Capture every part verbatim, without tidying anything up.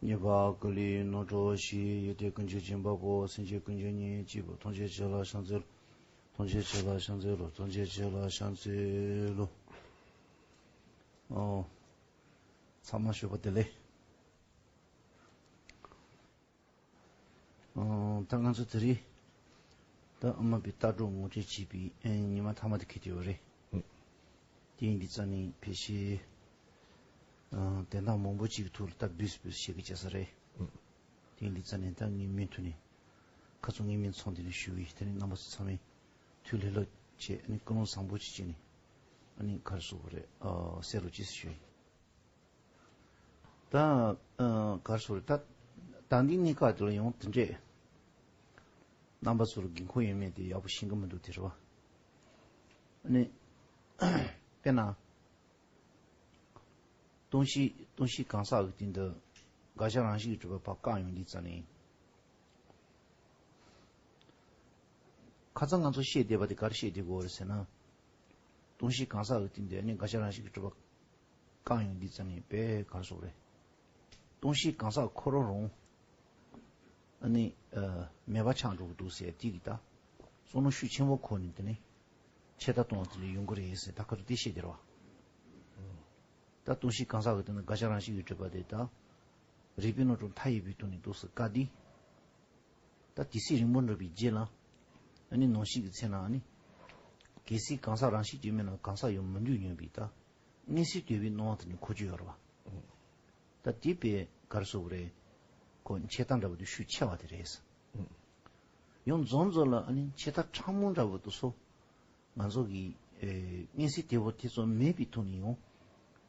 ཉེས་པ་ཀུན་ལས་ནོར་འཁྲུལ་ཞི། ཡོན་ཏན་ཀུན་གྱི་སྦྱིན་པ་པོ། སེམས་ཅན་ཀུན་གྱི་གཉེན་གཅིག་པུ། ཐམས་ཅད་ཆོས་ལ་ཕྱག་འཚལ་ལོ། ཐམས་ཅད་ཆོས་ལ་ཕྱག་འཚལ་ལོ། ཐམས་ཅད་ཆོས་ལ་ཕྱག་འཚལ་ལོ། ཨོ། ཚང་མ་ཞོགས་པ་བདེ་ལེགས། ཨོ། ད་ང་ཚོ་དེ་རིང་ད་ཨ་མ་པའི་ལྟ་གྲུབ་ངོ་སྤྲོད་བྱེད་པའི་ཨེ་ཉི་མ་མཐའ་མ་དེ་འཁེལ་བསྡད་ཡོད་རེད། ཨུ། དེ་ཡིན་དུས་ཙང་ནས་ཕལ་ཆེར་ཨ་དོན་དག་མང་པོ་ཅིག་གི་ཐོག་ལ་ད་བསྡུས་བསྡུས་བཤད་ཀྱི་བྱས་ས་རེད། ཨུ། དེ་ཡིན་དུས་ཙང་ནས་ད་ངའི་མུ་མཐུད་ནས་ཁ་ཚོན་ངའི་མིང་ཚང་དེ་ནས་ཞུ་གི་ཡིན། དེ་ནས་རྣམ་པ་ཚོ་ཚང་མས་ཐུགས་ལྷོད་ལྷོད་བྱས། ཨ་ནི་ཀུན་སློང་བཟང་པོ་ཅིག་བྱས་ནས་ཨ་ནི་ག་རེ་ཟེར་དགོས་རེད། ཨ་གསན་རོགས་གྱིས་ཞུ་ཡིན། ད་ཨ་ག་རེ་ཟེར་དགོས་རེད། ད་ད་འདི་གནས་སྐབས་དེ་ལ་ཡང་དེ་འདྲས་རྣམ་པ་ཚོར་དགོས་མཁོ་ཡོད་མེད་དེ་ཡག་པོ་ཤེས་ཀྱི་མི་འདུག་དེ་རེད་བ། ཨ་ནི་ལྟས་ན། ལྟོགས་ཤི་ལྟོགས་ཤི་གང་ཟག་གི་སྟེང་དུ་དགག་བྱ་རང་བཞིན་གྱིས་གྲུབ་པ་ཕར་བཀག་ཡོང་དུས་ཙང་ནས། ཁ་སང་ང་ཚོ་བཤད་བསྡད་པ་དེ་ག་རེ་བཤད་བསྡད་ཀྱི་ཡོད་རེད་ཟེར་ན། ལྟོགས་ཤི་གང་ཟག་གི་སྟེང་དུ་ཨ་ནི་དགག་བྱ་རང་བཞིན་གྱིས་གྲུབ་པ་བཀག་ཡོང་དུས་ཙང་ནས་དཔེ་ག་རེ་ཟེར་དགོས་རེད། ལྟོགས་ཤི་གང་ཟག་ཁོ་རང་རང་ཨ་ནི་ཨ་མེད་པ་ཆགས་འགྲོ་གི་འདུག་ཟེར་དེ་གི་ད་བསམ་བློ་ཤུགས་ཆེན་པོ་འཁོར་ནས་དེ་ནས་ཆད་ལྟ་གཏོང་བ་དེ་འདྲ་ཡོང་གི་རེད་ཟེར། ད་ཁ་ཚོ་དེ་བཤད་བསྡད་རེད་བ། ད་ལྟོགས་ཤི་གང་ཟག་གི་སྟེང་དུ་དགག་བྱ་རང་བཞིན་གྱིས་གྲུབ་པ་དེ་ད་རིགས་པས་རྣམ་གྲངས་མཐའ་ཡས་པའི་ཐོག་ནས་ཏོག་ཙམ་བཀག་དུས། ད་དུས་ཚོད་རིང་པོ་འགྲོ་བའི་རྗེས་ལ་ཨ་ནི་ནང་བཞིན་གྱི་ཚེ་ན་ཨ་ནི་གལ་སྲིད་གང་ཟག་རང་བཞིན་གྱིས་མེད་ན་གང་ཟག་ཡང་མི་འདུག་སྙམ་པའི་ད་མངོན་གསལ་དོད་པའི་སྣང་བ་དེ་ནི་འཁོར་གྱི་ཡོད་རེད་བ། ད་དེ་དཔེ་ག་རེ་ཟེར་དགོས་རེད། ཁོ་ཆད་ལྟ་འདྲ་བོ་དེ་ཤུགས་ཆེ་བ་དེ་རེད། ཡང་རྫོང་རྫོང་ལ་ཨ་ནི་ཆད་ལྟ་ཕྲ་མོ་འདྲ་བོ་དེ་ཚོ། ང་ཚོ་གི་ཨེ་མངོན་གསལ་དོད་པོ་དེ་ཚོ་མེད་པའི་ཐོག་ནས་ཡང་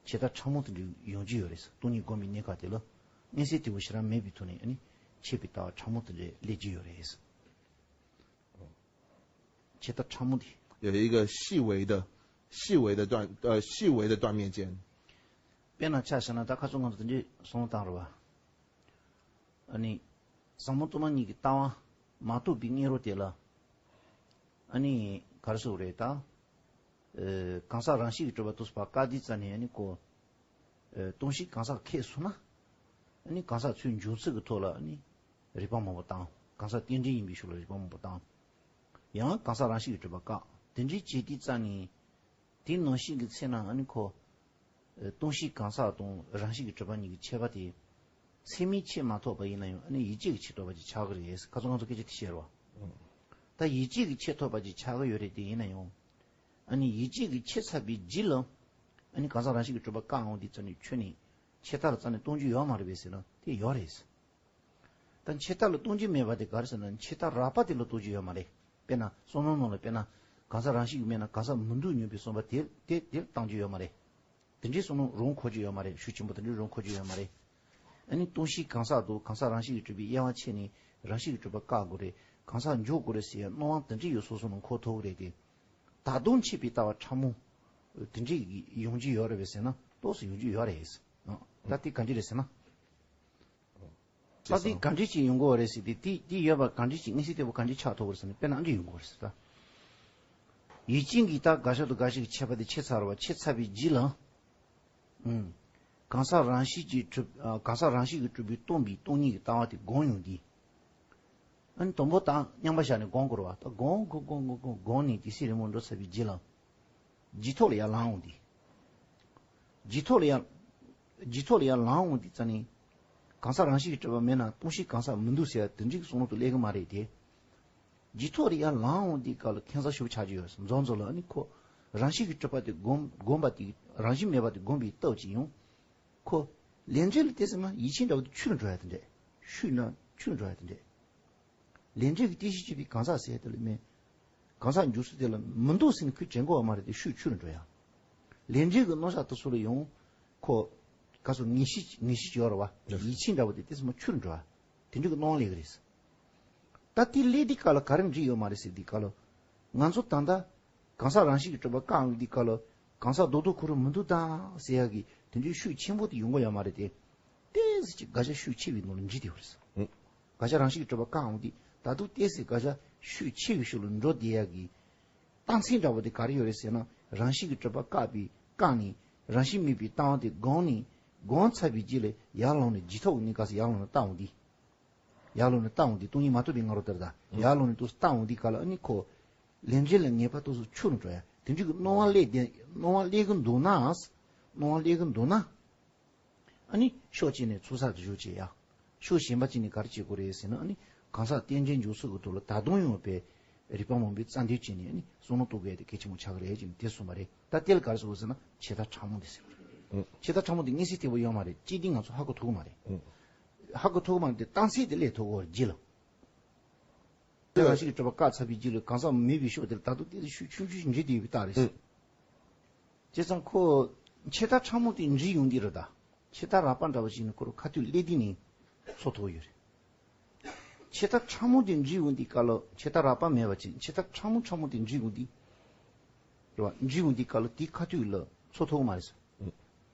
ཆད་ལྟ་ཕྲ་མོ་དེ་འདྲ་ཡོང་གི་ཡོད་རེད། སྟོང་ཉིད་སྒོམ་པའི་གནས་སྐབས་དེ་ལ་མངོན་གསལ་དོད་པོ་ཞེ་དྲག་མེད་པའི་ཐོག་ནས་ཨ་ནི་ཆད་པའི་ལྟ་བ་ཕྲ་མོ་དེ་འདྲ་སླེབས་ཀྱི་ཡོད་རེད། ཆད་ལྟ་ཕྲ་མོ་དེ། 有一个细微的、细微的断，呃，细微的断灭间。 དཔེར་ན་ཆ་བཞག་ན་ད་ཁ་སང་ང་ཚོ་དེ་འདྲའི་བསམ་བློ་བཏང་རེད་བ། ཨ་ནི། ཟབ་མོ་སྟོང་པ་ཉིད་ཀྱི་ལྟ་བ་མ་རྟོགས་པའི་སྔ་རོལ་དེ་ལ། ཨ་ནི་ག་རེ་ཟེར་དགོས་རེད་ད། ཨེ་གང་ཟག་རང་བཞིན་གྱིས་གྲུབ་པ་དེ་ཚོ་ཕར་བཀག་དུས་ཙང་ནས་ཨ་ནི་ཁོ། ཨེ་སྟོང་གཞི་གང་ཟག་ཁེགས་སོང་ན། ཨ་ནི་གང་ཟག་ཚུར་འབྱུང་ཚུལ་གྱི་ཐོག་ལ་ཨ་ནི་རིགས་པ་མང་པོ་བཏང་། གང་ཟག་རྟེན་འབྲེལ་ཡིན་པའི་ཕྱོགས་ལ་རིགས་པ་མང་པོ་བཏང་། ཡང་གང་ཟག་རང་བཞིན་གྱིས་གྲུབ་པ་བཀག་དེ་འདྲའི་བྱེད་དུས་ཙང་ནས། དེ་ནང་བཞིན་གྱི་ཚེ་ན་ཨ་ནི་ཁོ། ཨེ་སྟོང་གཞི་གང་ཟག་དང་རང་བཞིན་གྱིས་གྲུབ་པ་གཉིས་ཀྱི་ཁྱད་པར་དེ། ཚད་མས་ཆེས་མ་ཐོབ་པ་ཡིན་ན་ཡང་ཨ་ནི་ཡིད་ཆེས་ཀྱིས་ཆེས་ཐོབ་པ་ཅིག་ཆགས་ཀྱི་རེད། ཁ་སང་ང་ཚོ་སྐད་ཆ་དེ་བཤད་རེད་བ། ད་ཡིད་ཆེས་ཀྱིས་ཆེས་ཐོབ་པ་ཅིག་ཆགས་ཀྱི་ཡོད་རེད། དེ་ཡིན་ན་ཡང་། ཨ་ནི་ཡིད་ཆེས་ཀྱིས་ཆེས་ཚར་བའི་རྗེས་ལ། ཨ་ནི་གང་ཟག་རང་བཞིན་གྱིས་གྲུབ་པ་བཀག་འོང་དུས་ཙམ་ནས་ཁྱོན་ནས་ཆད་ལྟ་ལ་རྩ་ནས་གཏོང་རྒྱུ་ཡོད་མ་རེད་པས་ཟེར་ན་དེ་ཡོད་རེད། ད་ཆད་ལྟ་ལ་གཏོང་རྒྱུ་མེད་པ་དེ་ག་རེ་ཟེར་ན་ཆད་ལྟ་རགས་པ་དེ་ལ་གཏོང་རྒྱུ་ཡོད་མ་རེད། དཔེར་ན་བསམ་བློ་ནང་ལ་དཔེར་ན་གང་ཟག་རང་བཞིན་གྱིས་མེད་ན་གང་ཟག་མི་འདུག་སྙམ་པའི་བསམ་པ་དེ་དེ་དེར་གཏང་རྒྱུ་ཡོད་མ་རེད། དེ་འདྲའི་བསམ་བློ་རང་འཁོར་རྒྱུ་ཡོད་མ་རེད། ཤུགས་ཆེན་པོ་དེ་འདྲའི་རང་འཁོར་རྒྱུ་ཡོད་མ་རེད། ཨ་ནི་སྟོང་གཞི་གང་ཟག་དང་གང་ཟག་རང་བཞིན་གྱིས་གྲུབ་པའི་དབྱེ་བ་ཕྱེ་ནས་རང་བཞིན་གྱིས་གྲུབ་པ་བཀག་དགོས་རེད། གང་ཟག་འཇོག་དགོས་རེད་ཟེར་ཡ་སྣང་བ་དེ་འདྲའི་ཡོད་སོ་སོ་ནང་འཁོར་ཐུབ་ཀྱི་རེད་དེ། ད་དུང་ཆད་པའི་ལྟ་བ་ཕྲ་མོ་དེ་འདྲའི་ཡོང་རྒྱུ་ཡོད་རེད་པས་ཟེར་ན་ཏོག་ཙམ་ཡོང་རྒྱུ་ཡོད་རེད། ད་དེ་ག་འདྲ་རེད་ཟེར་ན། ད་དེ་ག་འདྲ་ཅིག་ཡོང་གི་ཡོད་རེད་ཟེར་ཏེ་དེ་དེ་ཡོད་པ་ག་འདྲ་ཅིག་མངོན་གསལ་དོད་པོ་ག་འདྲ་ཆགས་ཐུབ་ཀྱི་རེད་ཟེར་ན་དཔེར་ན་ཨ་འདྲ་ཡོང་གི་ཡོད་རེད་ཟེར་ད། ཡིད་ཅན་གྱི་ད་དགག་བྱ་དང་དགག་བྱའི་ཁྱད་པར་དེ་ཕྱེ་ཚར་བ་ཕྱེ་ཚར་བའི་རྗེས་ལ། ཨུམ། གང་ཟག་རང་བཞིན་གྱིས་གྲུབ་ཨ་གང་ཟག་རང་བཞིན་གྱིས་གྲུབ་པའི་སྟོང་པའི་སྟོང་ཉིད་ཀྱི་ལྟ་བ་དེ་སྒོམ་ཡོང་དུས། ཨ་ནི་དང་པོ་དང་མཉམ་པ་བཞག་ནས་སྒོམ་དགོས་རེད་བ། ད་སྒོམ་སྒོམ་སྒོམ་སྒོམ་སྒོམ་ནས་དུས་ཚོད་རིང་པོ་འགྲོ་ཚར་བའི་རྗེས་ལ། རྗེས་ཐོག་ལ་ཡར་ལངས་འོང་དུས། རྗེས་ཐོག་ལ་ཡར། རྗེས་ཐོག་ལ་ཡར་ལངས་འོང་དུས་ཙ་ནི། གང་ཟག་རང་བཞིན་གྱིས་གྲུབ་པ་མེད་ན་སྟོང་གཞི་གང་ཟག་མི་འདུག་ཟེར་ཡ་དེ་འདྲའི་བསམ་བློ་དེ་སླེབས་ཀྱི་མ་རེད་དེ། རྗེས་ཐོག་ལ་ཡར་ལངས་འོང་དུས་སྐབས་ལ་ཁྱད་མཚར་ཞེ་པོ་ཆགས་ཀྱི་ཡོད། མཚམས་མཚམས་ལ་ཨ་ནི་ཁོ། རང་བཞིན་གྱིས་གྲུབ་པ་དེ་སྒོམ་སྒོམ་པ་དེ་རང་བཞིན་མེད་པ་དེ་སྒོམ་པའི་སྟོབས་ཀྱིས་ཡང་། ཁོ། ལས་འབྲས་ལ་བལྟས་ཟིན་ན་ཡིད་ཆེས་འདྲ་བོ་དེ་ཆུད་ལ་འགྲོ་ཡ་དེ་འདྲས། ཤུགས་ན་ཆུད་ལ་འགྲོ་ཡ་དེ་འདྲས། ལས་འབྲས་ཀྱི་རྟེན་གཞི་བྱེད་པའི་གང་ཟག་ཟེར་ཡ་དེ་ལ་མེད། གང་ཟག་འཇོག་ཚུལ་དེ་ལ་མི་འདུག་ཟེར་ནས་ཁོས་དྲན་གོ་བ་མ་རེད་དེ་ཤུགས་ཆུད་ལ་འགྲོ་ཡ། ལས་འབྲས་ཀྱི་རྣམ་གཞག་དེ་ཚོ་ལ་ཡང་། ཁོ། ག་ཚོད་ངེས་ཤེས་ངེས་ཤེས་ཡོད་རེད་བ། ཡོད། ཡིད་ཆེས་འདྲ་བོ་དེ་དེ་ཚོ་མ་ཆུད་ལ་འགྲོ་ཡ། དེ་འདྲ་གི་སྣང་བ་སླེབས་ཀྱི་རེད། ད་དེ་སླེབས་དུས་སྐབས་ལ་ག་རེ་འགྲིག་ཡོད་མ་རེད་ཟེར་དུས་སྐབས་ལ། ང་ཚོ་ད་ལྟ། གང་ཟག་རང་བཞིན་གྱིས་གྲུབ་པ་བཀག་འོང་དུས་སྐབས་ལ། གང་ཟག་རྡོག་རྡོག་ཁོ་རང་མི་འདུག་ད་ཟེར་ཡ་གི་དེ་འདྲའི་ཤུགས་ཆེན་པོ་དེ་ཡོང་གི་ཡོད་མ་རེད་དེ། ཏོག་ཙམ་ཅིག་དགག་བྱ་ཤུགས་ཆེ་བའི་ནང་ལ་འཇུས་བསྡད་པ་རེད། ཨུ། དགག་བྱ་རང་བཞིན་གྱིས་གྲུབ་པ་བཀག་འོང་དུས་ད་དུང་ཏོག་ཙམ་དགག་བྱ་ཤུགས་ཆེ་བའི་ཤུགས་ལ་འགྲོ་བསྡད་ཡ་གི། རྟགས་མཚན་འདྲ་བོ་དེ་ག་རེ་ཡོད་རེད་ཟེར་ན་རང་བཞིན་གྱིས་གྲུབ་པ་བཀག་པའི་བཀག་ནས་རང་བཞིན་མེད་པའི་ལྟ་བ་དེ་སྒོམ་ནས་ སྒོམ་ཚར་བའི་རྗེས་ལ་ཡར་ལངས་ནས་རྗེས་ཐོབ་ཀྱི་གནས་སྐབས་སུ་ཡར་ལངས་ནས་བལྟ་འོང་དུས། ཡར་ལངས་ནས་བལྟ་འོང་དུས་སྟོང་ཉིད་མ་རྟོགས་པའི་ང་རོ་ལྟར་དང་། ཡར་ལངས་ནས་ཏོག་ཙམ་བལྟ་འོང་དུས་སྐབས་ལ་ཨ་ནི་ཁོ། ལས་འབྲས་ལ་ངེས་པ་ཏོག་ཙམ་འཆུག་ནས་འགྲོ་ཡ། དེ་འདྲའི་གི་སྣང་བ་སླེབས་དེ་སྣང་བ་སླེབས་ཀྱི་འདུག་ན། སྣང་བ་སླེབས་ཀྱི་འདུག་ན། ཨ་ནི་ཕྱོགས་གཅིག་ནས་ཚུར་ས་དེ་བཞུགས་བྱེད་ཡ། ཕྱོགས་གཞན་པ་གཅིག་ནས་ག་རེ་བྱེད་དགོས་རེད་ཟེར་ན། ཨ་ནི་གང་ཟག་རྟེན་འབྲེལ་འཇུག་ཚུལ་གྱི་ཐོག་ལ་ད་དུང་ཡང་བས་རིག་པ་མང་པོའི་རྩ་འདོན་བྱས་ནས་ཨ་ནི་བསམ་བློ་གཏོང་དགོས་ཡ་དེ་གལ་ཆེན་པོ་ཆགས་ཀྱི་རེད་ཅེས་དེ་གསུངས་པ་རེད། ད་དེ་ལ་ག་རེ་ཟེར་དགོས་ཟེར་ན་བྱེ་བྲག་ཕྲ་མོ་དེ་ཟེར་བ་རེད། བྱེ་བྲག་ཕྲ་མོ་དེ་མངོན་གསལ་དོད་པོ་ཡོད་མ་རེད། སྤྱིར་བཏང་ང་ཚོ་ཧ་གོ་ཐུབ་ཀྱི་མ་རེད། ཧ་གོ་ཐུབ་ཀྱི་མ་རེད་དེ་གཏན་ཚིགས་དེ་སླེབས་ཐུབ་ཀྱི་རེད་རྗེས་ལ། དེ་རང་བཞིན་གྱིས་གྲུབ་པ་བཀག་ཚར་བའི་རྗེས་ལ་གང་ཟག་མེད་པའི་ཕྱོགས་དེ་ལ་ད་དུང་དེ་ལ་ཤུགས་ཆུང་ཆུང་ཞིག་འདྲེས་བསྡད་ཡོད་པའི་རྟགས་རེད། བྱས་ཙང་ཁོ། བྱེ་བྲག་ཕྲ་མོ་དེ་འདྲེས་ཡོང་གི་རེད་ད། བྱེ་བྲག་རགས་པ་འདྲ་བ་ཞིག་ནི་ཁོ་རང་ཁ་ཐུག་སླེབས་དུས་ནས་ཚོར་ཐུབ་ཡོད་རེད། བྱེ་བྲག་ཕྲ་མོ་དེ་འདྲེས་ཡོང་དུས་སྐབས་ལ་བྱེ་བྲག་རགས་པ་མེད་པ་ཅིག་བྱེ་བྲག་ཕྲ་མོ་ཕྲ་མོ་དེ་འདྲེས་ཡོང་དུས། རེད་བ། འདྲེས་ཡོང་དུས་སྐབས་ལ་དེ་ཁ་ཐུག་ལ་ཚོར་ཐུབ་ཀྱི་མ་རེད་ཟེར།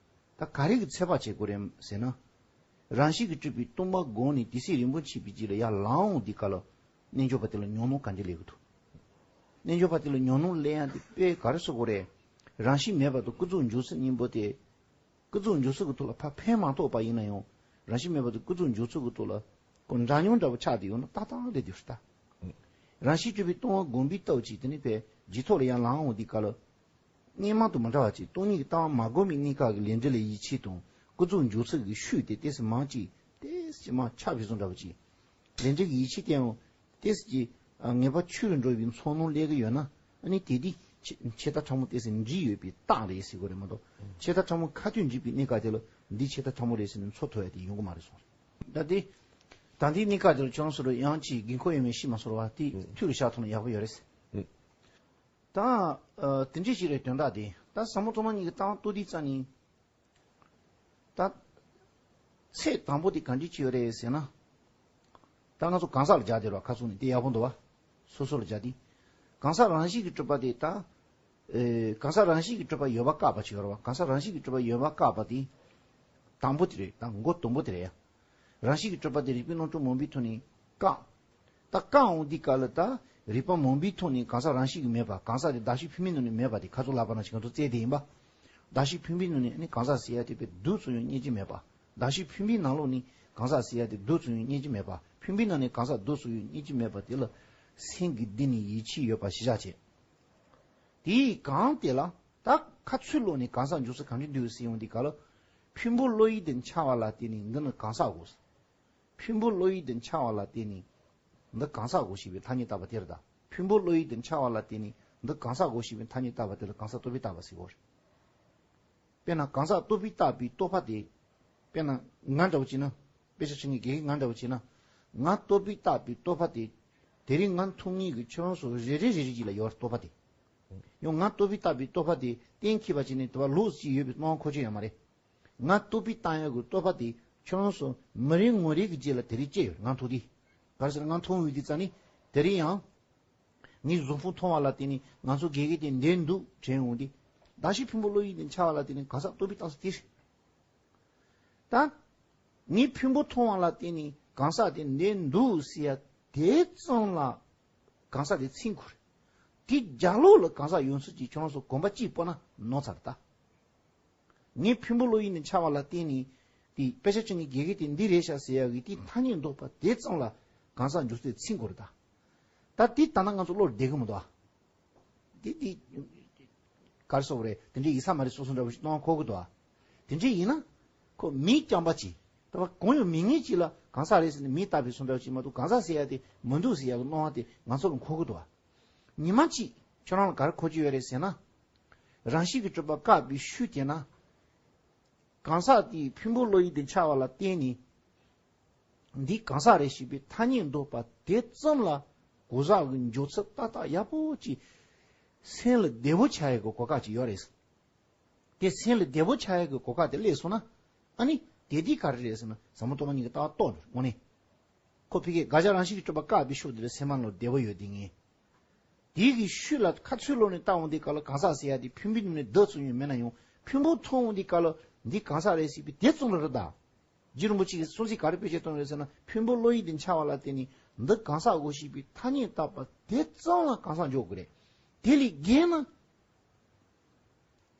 ད་ག་རེ་གི་ཚོད་དཔག་བྱེད་དགོས་རེད་ཟེར་ན། རང་བཞིན་གྱིས་གྲུབ་པའི་སྟོང་པ་བསྒོམས་ནས་དེ་སྲིད་རིམ་པ་ཕྱིན་པའི་རྗེས་ལ་ཡར་ལངས་འོང་དུས་སྐབས་ལ་རྣལ་འབྱོར་པ་དེ་ལ་ཉོན་མོངས་ག་འདྲ་སླེབས་ཀྱི་འདུག་རྣལ་འབྱོར་པ་དེ་ལ་ཉོན་མོངས་སླེབས་ཡ་དེ་དཔེ་ག་རེ་ཟེར་དགོས་རེད། རང་བཞིན་མེད་པ་དང་ཀུན་རྫོབ་འཇོག་ཚུལ་གཉིས་པོ་དེ། ཀུན་རྫོབ་འཇོག་ཚུལ་གྱི་ཐོག་ལ་ཕར་ཕན་མ་ཐོགས་པ་ཡིན་ན་ཡང་རང་བཞིན་མེད་པ་དང་ཀུན་རྫོབ་འཇོག་ཚུལ་གྱི་ཐོག་ལ་ཁོ་འདྲ་མཉམ་འདྲ་པོ་ཆགས་བསྡད་ཡོད་ན་ཏག་ཏག་སླེབས་བསྡད་ཡོད་རེད་ད། རང་བཞིན་གྲུབ་པའི་སྟོང་པ་བསྒོམས་པའི་སྟབས་ཀྱིས་དེ་ནི་ཕར་རྗེས་ཐོབ་ལ་ཡར་ལངས་འོང་དུས་སྐབས་ལ། སྔོན་མ་དང་མི་འདྲ་བ་ཅིག་སྟོང་ཉིད་ཀྱི་ལྟ་བ་མ་བསྒོམས་པའི་གནས་སྐབས་ཀྱི་ལས་འབྲས་ལ་ཡིད་ཆེས་དང་ཀུན་རྫོབ་འཇོག་ཚུལ་གྱི་ཤུགས་དེ་ཏོག་ཙམ་མང་ཅིག་ཏོག་ཙམ་མང་ཆགས་པའི་བཟོ་འདྲ་བ་ཅིག་ལས་འབྲས་ཀྱི་ཡིད་ཆེས་དེ་ཡང་ཏོག་ཙམ་གྱིས་ངེས་པ་ཆོས་རུ་འགྲོ་བའི་ཚོར་སྣང་སླེབས་ཀྱི་ཡོད་ན། ཨ་ནི་དེ་དེ་བྱེ་བྱེ་བྲག་ཕྲ་མོ་ཏོག་ཙམ་འདྲེས་ཡོད་པའི་རྟགས་རེད་ཟེར་དགོས་རེད་མ་གཏོགས། བྱེ་བྲག་ཕྲ་མོ་ཁ་ཐུག་འདྲེས་པའི་གནས་སྐབས་དེ་ལ་འདི་བྱེ་བྲག་ཕྲ་མོ་རེད་ཟེར་ནས་ཚོར་ཐུབ་ཡ་དེ་ཡོང་གི་མ་རེད་སོང་། ད་དེ་ད་ལྟའི་གནས་སྐབས་དེ་ལ་ཁྱོད་རང་ཚོ་ལ་ཡང་ཅིག་དགོས་མཁོ་ཡོད་མེད་ཤེས་མ་སོང་བ་དེ་ཐུགས་ལ་བཞག་ཐུབ་ན་ཡག་པོ་ཡོད་རེད། ད་ཨ་དེ་འདྲ་ཞིག་རེད་དོན་དག་དེ། ད་ཟབ་མོ་སྟོང་པ་ཉིད་ཀྱི་ལྟ་བ་རྟོགས་དུས་ཙམ་ནས། ད་ཚེག་དང་པོ་དེ་ག་འདྲ་ཅིག་ཡོད་རེད་ཟེར་ན། ད་ང་ཚོ་གང་ཟག་ལ་སྦྱར་དེ་རོ་ཁ་ཚུགས་ནས་དེ་ཡག་པོ་འདུག་བ། སོ་སོ་ལ་སྦྱར་དེ། གང་ཟག་རང་བཞིན་གྱིས་གྲུབ་པ་དེ་ད། ཨེ་གང་ཟག་རང་བཞིན་གྱིས་གྲུབ་པ་ཡོད་པ་བཀག་པ་ཅིག་ཡོད་རེད་བ། གང་ཟག་རང་བཞིན་གྱིས་གྲུབ་པ་ཡོད་པ་བཀག་པ་དེ། དང་པོ་དེ་རེད། ད་མགོ་དང་པོ་དེ་རེད་ཡ། རང་བཞིན་གྱིས་གྲུབ་པ་དེ་རིགས་པས་རྣམ་གྲངས་མང་པོའི་ཐོག་ནས་བཀག་ད་བཀག་འོང་དུས་སྐབས་ལ་ད་རིགས་པ་མང་པོའི་ཐོག་ནས་གང་ཟག་རང་བཞིན་གྱིས་མེད་པ། གང་ཟག་དེ་གདགས་གཞི་ཕུང་པོའི་ནང་ནས་མེད་པ་དེ་ཁ་ཚུགས་ལབ་པ་ནང་བཞིན་ང་ཚོ་བཙལ་བསྡད་ཡིན་པ། གདགས་གཞི་ཕུང་པོའི་ནང་ནས་ནི་གང་ཟག་ཟེར་ཡ་དེ་དཔེ་འདུག་སེ་ཡང་རྙེད་ཀྱི་མེད་པ། གདགས་གཞི་ཕུང་པོའི་ནང་ལོགས་ནས་གང་ཟག་ཟེར་ཡ་དེ་འདུག་སེ་ཡང་རྙེད་ཀྱི་མེད་པ། ཕུང་པོའི་ནང་ནས་གང་ཟག་འདུག་སེ་ཡང་རྙེད་ཀྱི་མེད་པ་དེ་ལ་སེམས་ཀྱི་གཏིང་ནས་ཡིད་ཆེས་ཡོད་པ་གཞི་བཞག་བྱས། དེའི་སྒང་དེ་ལ་ད་ཁ་ཚུགས་ལོག་ནས་གང་ཟག་འཇོག་ས་གང་འདྲ་འདུག་ཟེར་ཡོང་དུས་སྐབས་ལ། ཕུང་པོ་བློ་ཡུལ་དུ་འཆར་བ་ལ་བརྟེན་ནས་འདི་ནི་གང་ཟག་གོ། ཕུང་པོ་བློ་ཡུལ་དུ་འཆར་བ་ལ་བརྟེན་ནས་འདི་གང་ཟག་གོ་ཞེས་པའི་ཐ་སྙད་བཏགས་པ་དེ་རེད་ད། ཕུང་པོ་བློ་ཡུལ་དུ་འཆར་བ་ལ་བརྟེན་ནས་འདི་གང་ཟག་གོ་ཞེས་པའི་ཐ་སྙད་བཏགས་པ་དེ་ལ་གང་ཟག་རྟོག་པས་བཏགས་པ་ཟེར་གོ། དཔེར་ན་གང་ཟག་རྟོག་པས་བཏགས་པའི་རྟོག་པ་དེ། དཔེར་ན་ང་འདྲ་བོ་བྱས་ན། དཔེ་ཆ་ཆེན་གྱི་དགེ་རྒན་ང་འདྲ་བོ་བྱས་ན། ང་རྟོག་པས་བཏགས་པའི་རྟོག་པ་དེ། དེ་རིང་ང་མཐོང་མཁན་གྱི་ཁྱོད་རང་ཚོ་རེ་རེ་རེ་རེ་གཅིག་ལ་ཡོད་རེད་རྟོག་པ་དེ། ཡང་ང་རྟོག་པས་བཏགས་པའི་རྟོག་པ་དེ་གཏན་འཁེལ་བ་བྱས་ནས་དེ་བ་ལོག་ཅིག་ཡོད་པའི་སྣང་བ་འཁོར་རྒྱུ་ཡོད་མ་རེད། ང་རྟོག་པས་བཏགས་ཡག་གི་རྟོག་པ་དེ་ཁྱོད་རང་ཚོ་མི་རེ་ངོ་རེ་གི་རྗེས་ལ་དེ་རིང་སྐྱེས་ཡོད་རེད་ང་མཐོང་དུས། ག་རེ་ཟེར་ན་ང་མཐོང་ཡོད་དུས་ཙང་ནི་དེ་རིང་ཡང་། ངའི་གཟུགས་ཕུང་མཐོང་བ་ལ་བརྟེན་ནས་ང་ཚོ་དགེ་རྒན་དེ་འདིར་འདུག་དྲན་འོང་དུས། གདགས་གཞི་ཕུང་པོ་བློ་ཡུལ་དུ་འཆར་བ་ལ་བརྟེན་ནས་གང་ཟག་རྟོག་པས་བཏགས་ས་དེ་རེད། ད། ངའི་ཕུང་པོ་མཐོང་བ་ལ་བརྟེན་ནས་གང་ཟག་དེ་འདིར་འདུག་ཟེར་ཡ་དེ་ཙམ་ལ་གང་ཟག་དེ་ཚིག་གོ་རེད། དེའི་རྒྱབ་ལོགས་ལ་གང་ཟག་ཡོང་ཚུལ་གྱི་ཁྱོད་རང་ཚོ་གོམ་པ་གཅིག་སྤོ་ན་ནོར་ཚར་ད། ངའི་ཕུང་པོ་བློ་ཡུལ་ནས་འཆར་བ་ལ་བརྟེན་ནས་དེ་དཔེ་ཆ་ཆུང་ངུའི་དགེ་རྒན་དེ་འདི་རེད་ཤག་ཟེར་ཡ་གི་དེའི་ཐ་སྙད་འདོགས་པ་དེ་ཙམ་ལ་གང་ཟག་འཇོག་ཚུལ་ཚིག་གོ་རེད་ད། ད་དེ་ད་ལྟ་ང་ཚོ་བློར་བསྡད་གི་མི་འདུག་ཨ། དེ་དེ། ག་རེ་ཟེར་དགོས་རེད། དེ་འདྲའི་ཡིན་ས་མ་རེད་སོ་སོ་འདྲ་བོ་ཞིག་སྣང་བ་འཁོར་གི་འདུག་ཨ། དེ་འདྲའི་ཡིན་ན། ཁོ་མིང་རྐྱང་པ་ཅིག་ད་བ་གང་ཡང་མེད་མཁན་ཅིག་ལ་གང་ཟག་རེད་ཟེར་ནས་མིང་བཏགས་པའི་སོ་འདྲ་བོ་ཅིག་མ་གཏོགས་གང་ཟག་ཟེར་ཡ་དེ་མི་འདུག་ཟེར་ཡ་གི་སྣང་བ་དེ་ང་ཚོ་ལ་འཁོར་གི་འདུག་ཨ། ཉི་མ་གཅིག་ཁྱོད་རང་ལ་ག་རེ་འཁོར་གྱི་ཡོད་རེད་ཟེར་ན། རང་བཞིན་གྱིས་གྲུབ་པ་བཀག་པའི་ཤུགས་དེ་ན། གང་ཟག་དེའི་ཕུང་པོ་བློ་ཡུལ་དུ་འཆར་བ་ལ་བརྟེན་ནས། འདི་གང་ཟག་རེད་ཞེས་པའི་ཐ་སྙད་འདོགས་པ་དེ་ཙམ་ལ་གང་ཟག་གི་འཇོག་ཚུལ་ཏག་ཏག་ཡག་པོ་ཅིག་སེམས་ལ་བདེ་པོ་ཆགས་ཡག་གི་གོ་སྐབས་ཅིག་ཡོད་རེད། དེ་སེམས་ལ་བདེ་པོ་ཆགས་ཡག་གི་གོ་སྐབས་དེ་སླེབས་སོང་ན་ཨ་ནི་དེ་དེ་ག་རེ་རེད་ཟེར་ན་ཟབ་མོ་སྟོང་པ་ཉིད་ཀྱི་ལྟ་བ་རྟོགས་འགྲོ་དངོས་གནས། ཁོ་ཕ་གིའི་དགག་བྱ་རང་བཞིན་གྱིས་གྲུབ་པ་བཀག་པའི་ཤུགས་དེ་ལ་སེམས་ནང་ལ་བདེ་པོ་ཡོད་དེ་ངེས། དེའི་གི་ཤུལ་ལ་ཁ་ཚུར་ལོག་ནས་བལྟ་འོང་དུས་སྐབས་ལ་གང་ཟག་ཟེར་ཡ་དེ་ཕུང་པོའི་ནང་ནས་བདག་ཙམ་ཡང་མེད་ན་ཡང་ཕུང་པོ་མཐོང་འོང་དུས་སྐབས་ལ་འདི་གང་ཟག་རེད་ཟེར་བའི་དེ་ཙམ་ལ་རེད་ད། རྗེ་རིན་པོ་ཆེ་གིས་གསུང་ཚིག་ག་རེ་བེད་སྤྱོད་བཏང་ཡོད་ཟེར་ན་ཕུང་པོ་བློ་ཡུལ་དུ་འཆར་བ་ལ་བརྟེན་ནས་འདི་གང་ཟག་གོ་ཞེས་པའི་ཐ་སྙད་བཏགས་པ་དེ་ཙམ་ལ་གང་ཟག་འཇོག་དགོས་རེད། དེ་ལས་བརྒལ་ན།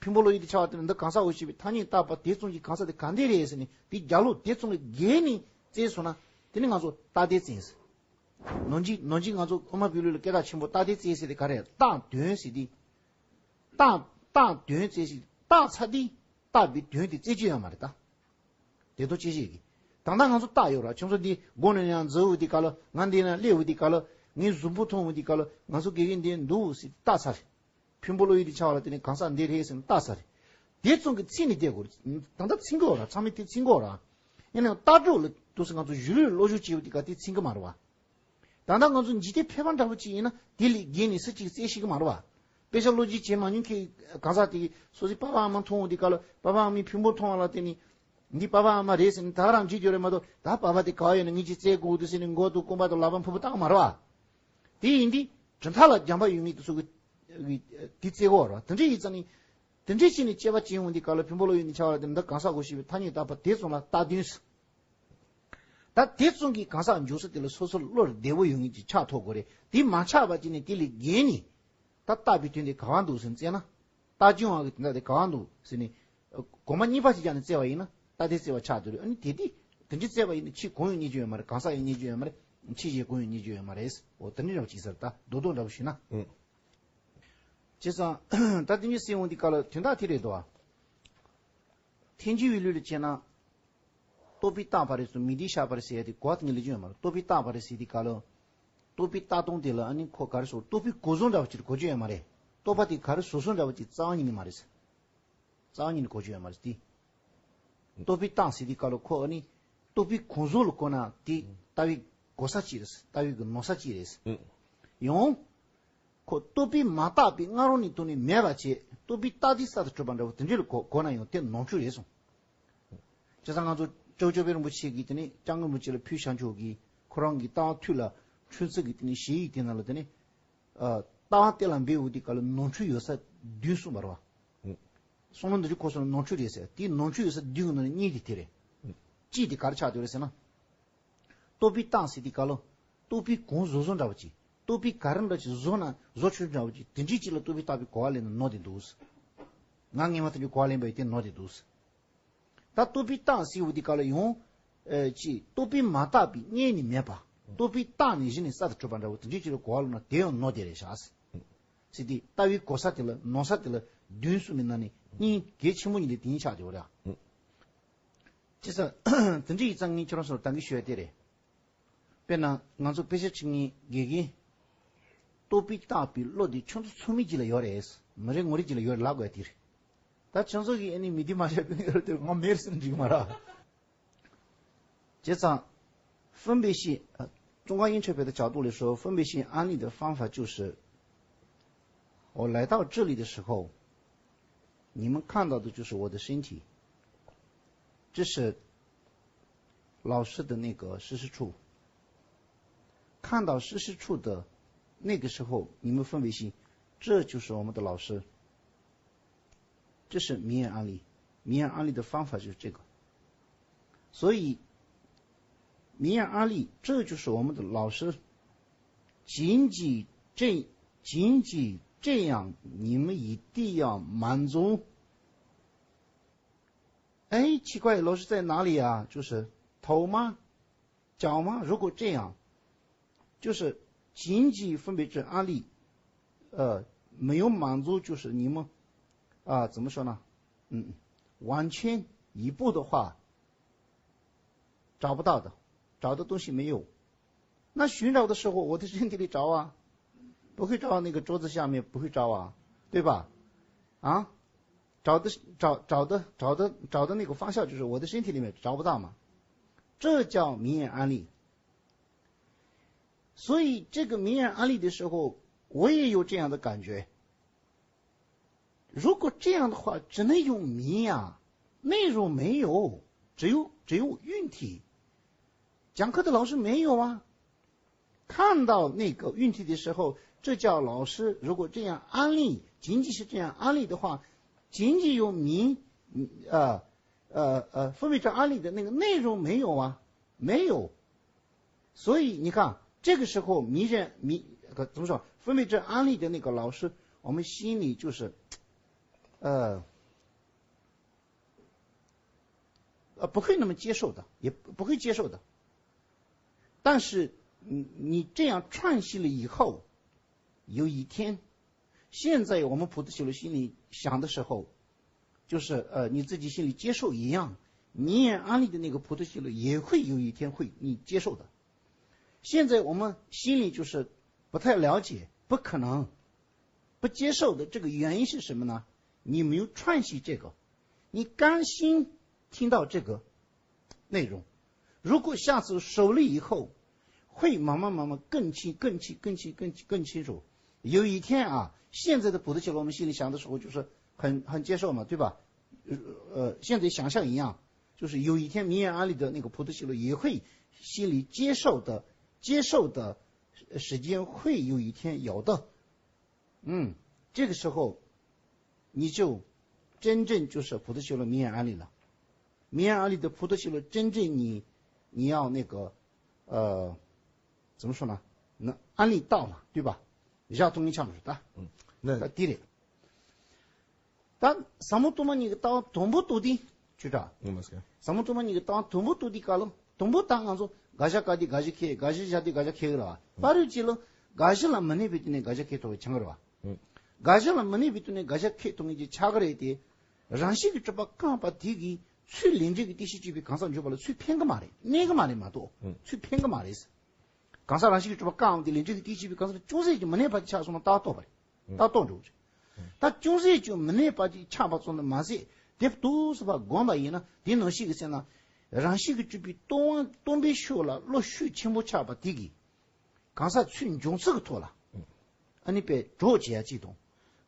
ཕུང་པོ་བློ་ཡུལ་དེ་འཆར་བ་དེ་ནི་འདི་གང་ཟག་འོ་ཞེས་པའི་ཐ་སྙད་བཏགས་པ་དེ་ཙམ་གྱི་གང་ཟག་དེ་གང་དེ་རེད་ཟེར་ནས་དེ་རྒྱ་ལོ་དེ་ཙམ་གྱི་བརྒལ་ནས་བཙལ་སོང་ན་དེ་ནི་ང་ཚོ་རྟགས་དེ་བཙལ་ཟེར། ནོར་འཇིག་ནོར་འཇིག་ང་ཚོ་དབུ་མ་པའི་ལུགས་ལ་སྐད་གྲགས་ཆེན་པོ་རྟགས་དེ་བཙལ་ཟེར་དེ་ག་རེ་རེད། རྟགས་དོན་ཟེར་དེ། རྟགས་རྟགས་དོན་བཙལ་ཞིང་རྟགས་ཚ་དེ་རྟགས་པའི་དོན་དེ་བཙལ་རྒྱུ་ཡོད་མ་རེད་ད། དེ་ཐོག་ཅི་ཞིག་གི། ད་ལྟ་ང་ཚོ་རྟགས་ཡོད་ར་ཁྱོད་ཚོ་འདི་སྒོ་ནས་ཡང་འཛུལ་འོ་དེ་ག་ལ་ང་འདི་ན་སླེབས་འོ་དེ་ག་ལ་ངའི་གཟུགས་པོ་མཐོང་འོ་དེ་ག་ལ་ང་ཚོ་དགེ་རྒན་འདི་འདུག་ཟེར་རྟགས་ཚ་རེད། ཕུང་པོ་བློ་ཡུལ་དེ་འཆར་བ་ལ་དེ་ནི་གང་ཟག་འདི་རེད་ཟེར་ནས་རྟགས་ཚ་རེད། དེ་ཙམ་གྱི་ཚིག་ནི་བསྡད་དགོས་རེད། ད་ལྟ་ཚིག་གི་འོ་ར་ཚང་མས་དེ་ཚིག་གི་འོ་ར། ཡིན་ནའང་ལྟ་གྲུབ་ལ་དུ་སུ་ང་ཚོ་གཞི་ལུས་བློ་ཞུགས་བྱེད་འོ་དེ་ག་དེ་ཚིག་གི་མ་རེད་བ། ད་ལྟ་ང་ཚོ་འཇིག་རྟེན་ཕལ་པ་འདྲ་པོ་ཅིག་ཡིན་ན་དེ་ལས་བརྒལ་ནས་སུ་གཅིག་བཙལ་ཤེས་ཀྱི་མ་རེད་བ། དཔེ་ཆ་བློ་འཇིགས་བྱེད་མ་མྱོང་མཁན་གང་ཟག་དེ་སོ་སོའི་པ་ཕ་ཨ་མ་མཐོང་འོང་དེ་ག་ལ་པ་ཕ་ཨ་མའི་ཕུང་པོ་མཐོང་བ་ལ་བརྟེན་ནས་འདི་པ་ཕ་ཨ་མ་རེད་ཟེར་ནས་ད་ག་རང་འཇིག་རྒྱུ་རེད་མ་གཏོགས་ད་པ་ཕ་དེ་ག་བ་ཡོད་ན་ངེད་ཀྱིས་བཙལ་དགོས་འདུག་ཟེར་ནས་མགོ་དང་རྐང་པ་དང་ལག་པ་ཕུང་པོ་བཏང་མ་རེད་བ། དེ་ཡིན་དུས་གྲུབ་མཐའ་ལ་སྦྱངས་པ་ཡོད་མེད་དེ་ཚོ་གི་དེ་བཙལ་དགོས་རེད་བ། དེ་འདྲ་ཡིན་ཙང་ནི་དེ་འདྲ་བྱས་ནས་དཔྱད་པ་བྱེད་འོང་དེ་ག་ལ་ཕུང་པོ་བློ་ཡུལ་ནས་འཆར་བ་དེ་འདི་གང་ཟག་གོ་ཤེས་པའི་ཐ་སྙད་བཏགས་པ་དེ་ཙམ་ལ་རྟགས་དོན་ཟེར། ད་དེ་ཙམ་གྱིས་གང་ཟག་འཇོག་ས་དེ་ལ་སོ་སོར་བློར་བདེ་བོ་ཡོང་མཁན་ཅིག་ཆགས་ཐུབ་དགོས་རེད། དེ་མ་ཆགས་པ་ཅིག་ནས་དེ་ལས་བརྒལ་ནས་ད་རྟགས་པའི་དོན་དེ་ག་བ་འདུག་ཟེར་བཙལ་ན། རྟགས་ཀྱི་དབང་གིས་དེ་འདྲ་དེ་ག་བ་འདུག་ཟེར་ནས་གོང་མ་གཉིས་པ་ཞིག་བཞག་ནས་བཙལ་བ་ཡིན་ན་རྟགས་དེ་བཙལ་བ་ཆགས་འདུག་རེད། ཨ་ནི་དེ་དེ་དེ་འདྲ་བཙལ་བ་ཡིན་ན་ཕྱིས་གང་ཡང་རྙེད་རྒྱུ་ཡོད་མ་རེད། གང་ཟག་ཡང་རྙེད་རྒྱུ་ཡོད་མ་རེད། ཕྱིས་གཞན་གང་ཡང་རྙེད་རྒྱུ་ཡོད་མ་རེད། འོ་དེ་འདྲ་འདྲ་བོ་ཅིག་ཟེར། ད་རྡོག་རྡོག་འདྲ་བོ་ཞུས་ན། ཨུ། བྱས་ཙང་ད་དེ་འདྲ་ཟེར་འོང་དེ་ག་ལ་དོན་དག་དེ་རེད་དོ། ཐལ་འགྱུར་བའི་ལུགས་ལ་བྱས་ན། རྟོག་པས་བཏགས་པ་རེད་ཟེར་མིང་འདི་བཞག་པ་རེད་ཟེར་ཡ་དེ་གོ་བ་དེ་ངས་ལེན་རྒྱུ་ཡོད་མ་རེད། རྟོག་པས་བཏགས་པ་རེད་ཟེར་དེ་ག་ལ། རྟོག་པས་བཏགས་སྟངས་དེ་ལ་ཨ་ནི་ཁོ་ག་རེ་ཟེར་རྟོག་པའི་གོ་བཟོ་འདྲ་བ་ཅིག་གོ་རྒྱུ་ཡོད་མ་རེད། རྟོག་པ་དེ་ག་རེ་བཟོ་བཟོ་འདྲ་བ་ཅིག་རྩ་བ་ཉིད་ནས་མ་རེད། རྩ་བ་ཉིད་ནས་གོ་རྒྱུ་ཡོད་མ་རེད་དེ། རྟོག་པས་བཏགས་ཟེར་དེ་ག་ལ་ཁོ་ཨ་ནི། རྟོག་པའི་གོ་བཟོ་ལ་གོ་ན་དེ་ལྟ་བའི་གོ་ས་ཅིག་རེད། ལྟ་བའི་གི་ནོར་ས་ཅིག་རེད། ཡང་། ཁོ་རྟོག་པས་མ་བཏགས་པའི་སྔ་རོལ་ནས་ཐོག་ནས་མེད་པ་བྱས། རྟོག་པས་བཏགས་དུས་གསར་དུ་གྲུབ་པ་འདྲ་བོ་དེ་འདྲ་ལ་གོ་གོ་ན་ཡང་དེ་ནོར་འཁྲུལ་རེད་གསུངས། བྱས་ཙང་ང་ཚོ་ཇོ་ཇོ་བོན་རིན་པོ་ཆེ་གིས་དེ་ནས་སྐྱབས་མགོན་རིན་པོ་ཆེ་ལ་ཕུལ་བཞག་ཆོག་གི་ཁོ་རང་གི་ལྟ་བ་མཐུད་ལ་ཁྲོན་ཚུལ་གྱི་དེ་ནས་ཞེ་ཡིག་དེ་ནང་ལ་དེ་ནས་ལྟ་བ་དེ་ལ་འབད་འོ་དེ་ག་ལ་ནོར་འཁྲུལ་ཡོད་ས་བདུན་གསུངས་པ་རེད་བ། གསུང་ལུགས་འདི་ཚོ་གོ་སོང་ན་ནོར་འཁྲུལ་རེད་ཟེར། དེའི་ནོར་འཁྲུལ་ཡོད་ས་བདུན་གྱི་ནང་ནས་གཉིས་དེ་དེ་རེད། གཅིག་དེ་ག་རེ་ཆགས་བསྡད་རེད་ཟེར་ན། རྟོག་པས་བཏགས་ཟེར་དེ་ག་ལ། རྟོག་པས་གང་བཟོ་བཟོ་འདྲ་བ་ཅིག་རྟོག་པས་ག་རེ་འདྲ་ཅིག་བཟོ་ན་བཟོ་ཆོག་འདྲ་བ་ཅིག་དེ་འདྲའི་ཅིག་ལ་རྟོག་པས་བཏགས་པའི་གོ་བ་ལེན་ན་ནོར་བསྡད་འདུག་ང་སྔས་མ་དེ་འདྲའི་གོ་བ་ལེན་པ་ཡིན་དེ་ནོར་བསྡད་འདུག་ད་རྟོག་པས་བཏགས་ཟེར་བ་དེ་ག་ལ་ཡང་། ཨེ་ཅིག་རྟོག་པས་མ་བཏགས་པའི་སྔོན་ནས་མེད་པ། རྟོག་པས་བཏགས་ནས་གཞི་ནས་གསར་དུ་གྲུབ་པ་འདྲ་བོ་དེ་འདྲའི་ཅིག་ལ་གོ་བ་ལོན་ན་དེ་ཡང་ནོར་བསྡད་རེད་བཞག་ཟེར་དེ་ལྟ་བའི་གོ་ས་དེ་ལ་ནོར་ས་དེ་ལ་བདུན་གསུམ་པའི་ནང་ནས་གཉིས་གལ་ཆེན་པོ་གཉིས་དེ་དེ་གཉིས་ཆགས་བསྡད་པ་རེད། བྱས་ཙང་དེ་འདྲ་ཡིན་ཙང་ངས་ཁྱེད་རང་ཚོར་ད་གིན་ཞུ་ཡ་དེ་རེད། དཔེར་ན་ང་ཚོ་དཔེ་ཆ་ཁྲིད་མཁན་དགེ་རྒན། རྟོག་པས་བཏགས་པའི་བློ་དེ་ཁྱོད་ཚོ་ཚང་མའི་རྗེས་ལ་ཡོད་རེད། མི་རེ་ངོ་རེ་རྗེས་ལ་ཡོད་རེད་ལབ་དགོས་ཡ་དེ་རེད། ད་ཁྱོད་ཚོ་གིས་ཨ་ནི་མི་འདི་མ་བྱས་པའི་ཡོད་རེད་དེ་ང་མེད་ཟེར་འགྲིག་མ་རེད། བྱས་ཙང་། 分别心，呃，中观英才篇的角度来说，分别心安立的方法就是这个。 我来到这里的时候，你们看到的就是我的身体，这是老师的那个实施处。看到实施处的那个时候，你们分别心，这就是我们的老师。这是明眼安立，明眼安立的方法就是这个。所以，明眼安立，这就是我们的老师。仅仅这，仅仅这样，你们一定要满足。哎，奇怪，老师在哪里啊？就是头吗？脚吗？如果这样，就是仅仅分别这安立，呃，没有满足，就是你们，啊，怎么说呢？嗯，完全一步的话，找不到的，找的东西没有。那寻找的时候，我的身体里找啊，不会找那个桌子下面，不会找啊，对吧？啊，找的，找，找的，找的，找的那个方向就是我的身体里面找不到嘛。这叫明眼安立。所以这个明眼安立的时候，我也有这样的感觉。如果这样的话，只能用明啊，内容没有，只有，只有运体。讲课的老师没有啊。看到那个运体的时候，这叫老师。如果这样安立，仅仅是这样安立的话，仅仅有明，嗯，呃，呃，呃，分别这安立的那个内容没有啊，没有。所以你看，这个时候迷人，迷，呃，怎么说？分别这安立的那个老师，我们心里就是，呃，啊，不会那么接受的，也不会接受的。但是你你这样串起了以后，有一天，现在我们普陀修罗心里想的时候，就是呃你自己心里接受一样，明眼阿利的那个普陀修罗也会有一天会你接受的。现在我们心里就是不太了解，不可能，不接受的这个原因是什么呢？你没有串起这个，你甘心听到这个内容。如果下次熟了以后，会慢慢慢慢更清、更清、更清、更清、更清楚。有一天啊，现在的普陀修罗我们心里想的时候，就是很很接受嘛，对吧？呃，现在想象一样，就是有一天明眼阿利的那个普陀修罗也会心里接受的、接受的时间会有一天有的。嗯，这个时候你就真正就是普陀修罗明眼阿利了。明眼阿利的普陀修罗真正你你要那个呃怎么说呢？那阿利到了，对吧？要通一窍是的。嗯，那那第一。ད་ཟབ་མོ་སྟོང་པ་ཉིད་ཀྱི་ལྟ་བ་དུམ་བུ་རྟོགས་དུས་ཆུ་དྲ། ངོ་མ་སྐྱེ། ཟབ་མོ་སྟོང་པ་ཉིད་ཀྱི་ལྟ་བ་དུམ་བུ་རྟོགས་དུས་སྐབས་ལ་དུམ་བུ་ད་ང་ཚོ་དགག་བཞག་བཀག་དུས་དགག་བཞག་ཁེགས། དགག་བཞག་བཞག་དུས་དགག་བཞག་ཁེགས་རེད་བ། ཕ་རོལ་ཅིག་ལ་དགག་བཞག་ལ་མི་གནས་པའི་དུས་ནས་དགག་བཞག་ཁེགས་ཐུབ་པ་ཆགས་ཀྱི་རེད་བ། དགག་བཞག་ལ་མི་གནས་པའི་དུས་ནས་དགག་བཞག་ཁེགས་ཐུབ་མཁན་ཅིག་ཆགས་ཀྱི་རེད་དེ། རང་བཞིན་གྱིས་གྲུབ་པ་བཀག་པ་དེ་གིས་ཚུར་ལས་འབྲས་ཀྱི་རྟེན་གཞིར་གྱུར་པའི་གང་ཟག་འཇོག་པ་ལ་ཚུར་ཕན་གྱི་མ་རེད། གནས་གྱི་མ་རེད་མ་གཏོགས། ཚུར་ཕན་གྱི་མ་རེད། གང་ཟག་རང་བཞིན་གྱིས་གྲུབ་པ་བཀག་འོང་དུས་ལས་འབྲས་ཀྱི་རྟེན་གཞིར་གྱུར་པའི་གང་ཟག་ཅུང་ཟད་ཀྱང་མི་གནས་པ་ཅིག་ཆགས་སོང་ན་རྟགས་རྟོགས་པ་རེད། རྟགས་རྟོགས་འགྲོ་གི་རེད། ད་ཅུང་ཟད་ཀྱང་མི་གནས་པ་ཅིག་ཆགས་པ་ཙམ་དུ་མ་ཟད། དེ་ཏོག་ཙམ་ཕར་བསྒོམས་པ་ཡིན་ན། དེ་ནང་བཞིན་གྱི་ཚེ་ན་རང་བཞིན་གྱིས་གྲུབ་པའི་སྟོང་པ་སྟོང་པའི་ཕྱོགས་ལ་བློ་ཤུགས་ཆེན་པོ་ཆགས་པ་དེ་གིས་གང་ཟག་ཚུར་འབྱུང་ཚུལ་གྱི་ཐོག་ལ་ཨ་ནི་པའི་གྲོགས་བྱེད་ཡ་གཅིག་དང་།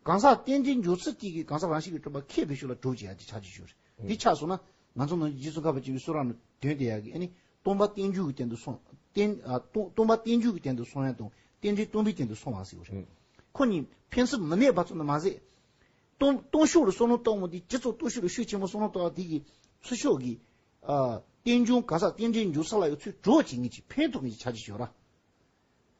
གང་ཟག་རྟེན་འབྲེལ་འཇོག་ཚུལ་གཅིག་གིས་གང་ཟག་རང་བཞིན་གྱིས་གྲུབ་པ་ཁེགས་པའི་ཕྱོགས་ལ་གྲོགས་བྱེད་ཡ་གཅིག་ཆགས་ཀྱི་ཡོད་རེད། འདི་ཆགས་སོང་ན་ང་ཚོ་ནང་རྗེ་བཙུན་མཁས་པ་ཆེན་པོའི་གསུང་རབ་ནང་དོན་དེ་ཡ་གི་ཨ་ནི་སྟོང་པ་རྟེན་འབྱུང་གི་སྟེང་དུ་སོང་། རྟེན་ཨ་སྟོང་སྟོང་པ་རྟེན་འབྱུང་གི་སྟེང་དུ་སོང་ཡ་དང་རྟེན་འབྲེལ་སྟོང་པའི་སྟེང་དུ་སོང་བ་ཟེར་བ་རེད། ཁོ་གཉིས་ཕན་ཚུན་མི་གནས་པ་ཙམ་དུ་མ་ཟད། སྟོང་སྟོང་ཕྱོགས་ལ་བསམ་བློ་གཏོང་བ་འདི་སྤྱི་ཚོགས་སྟོང་ཕྱོགས་ལ་ཤུགས་ཆེན་པོ་བསམ་བློ་གཏོང་བ་དེ་གིས་ཚུར་ཕྱོགས་ཀྱི་ཨ་རྟེན་འབྱུང་གང་ཟག་རྟེན་འབྲེལ་འཇོག་ས་ལ་ཡང་ཚུར་གྲོགས་བྱེད་མཁན་ཅིག་ཕན་ཐོགས་མཁན་ཅིག་ཆགས་ཀྱི་ཡོད་ར།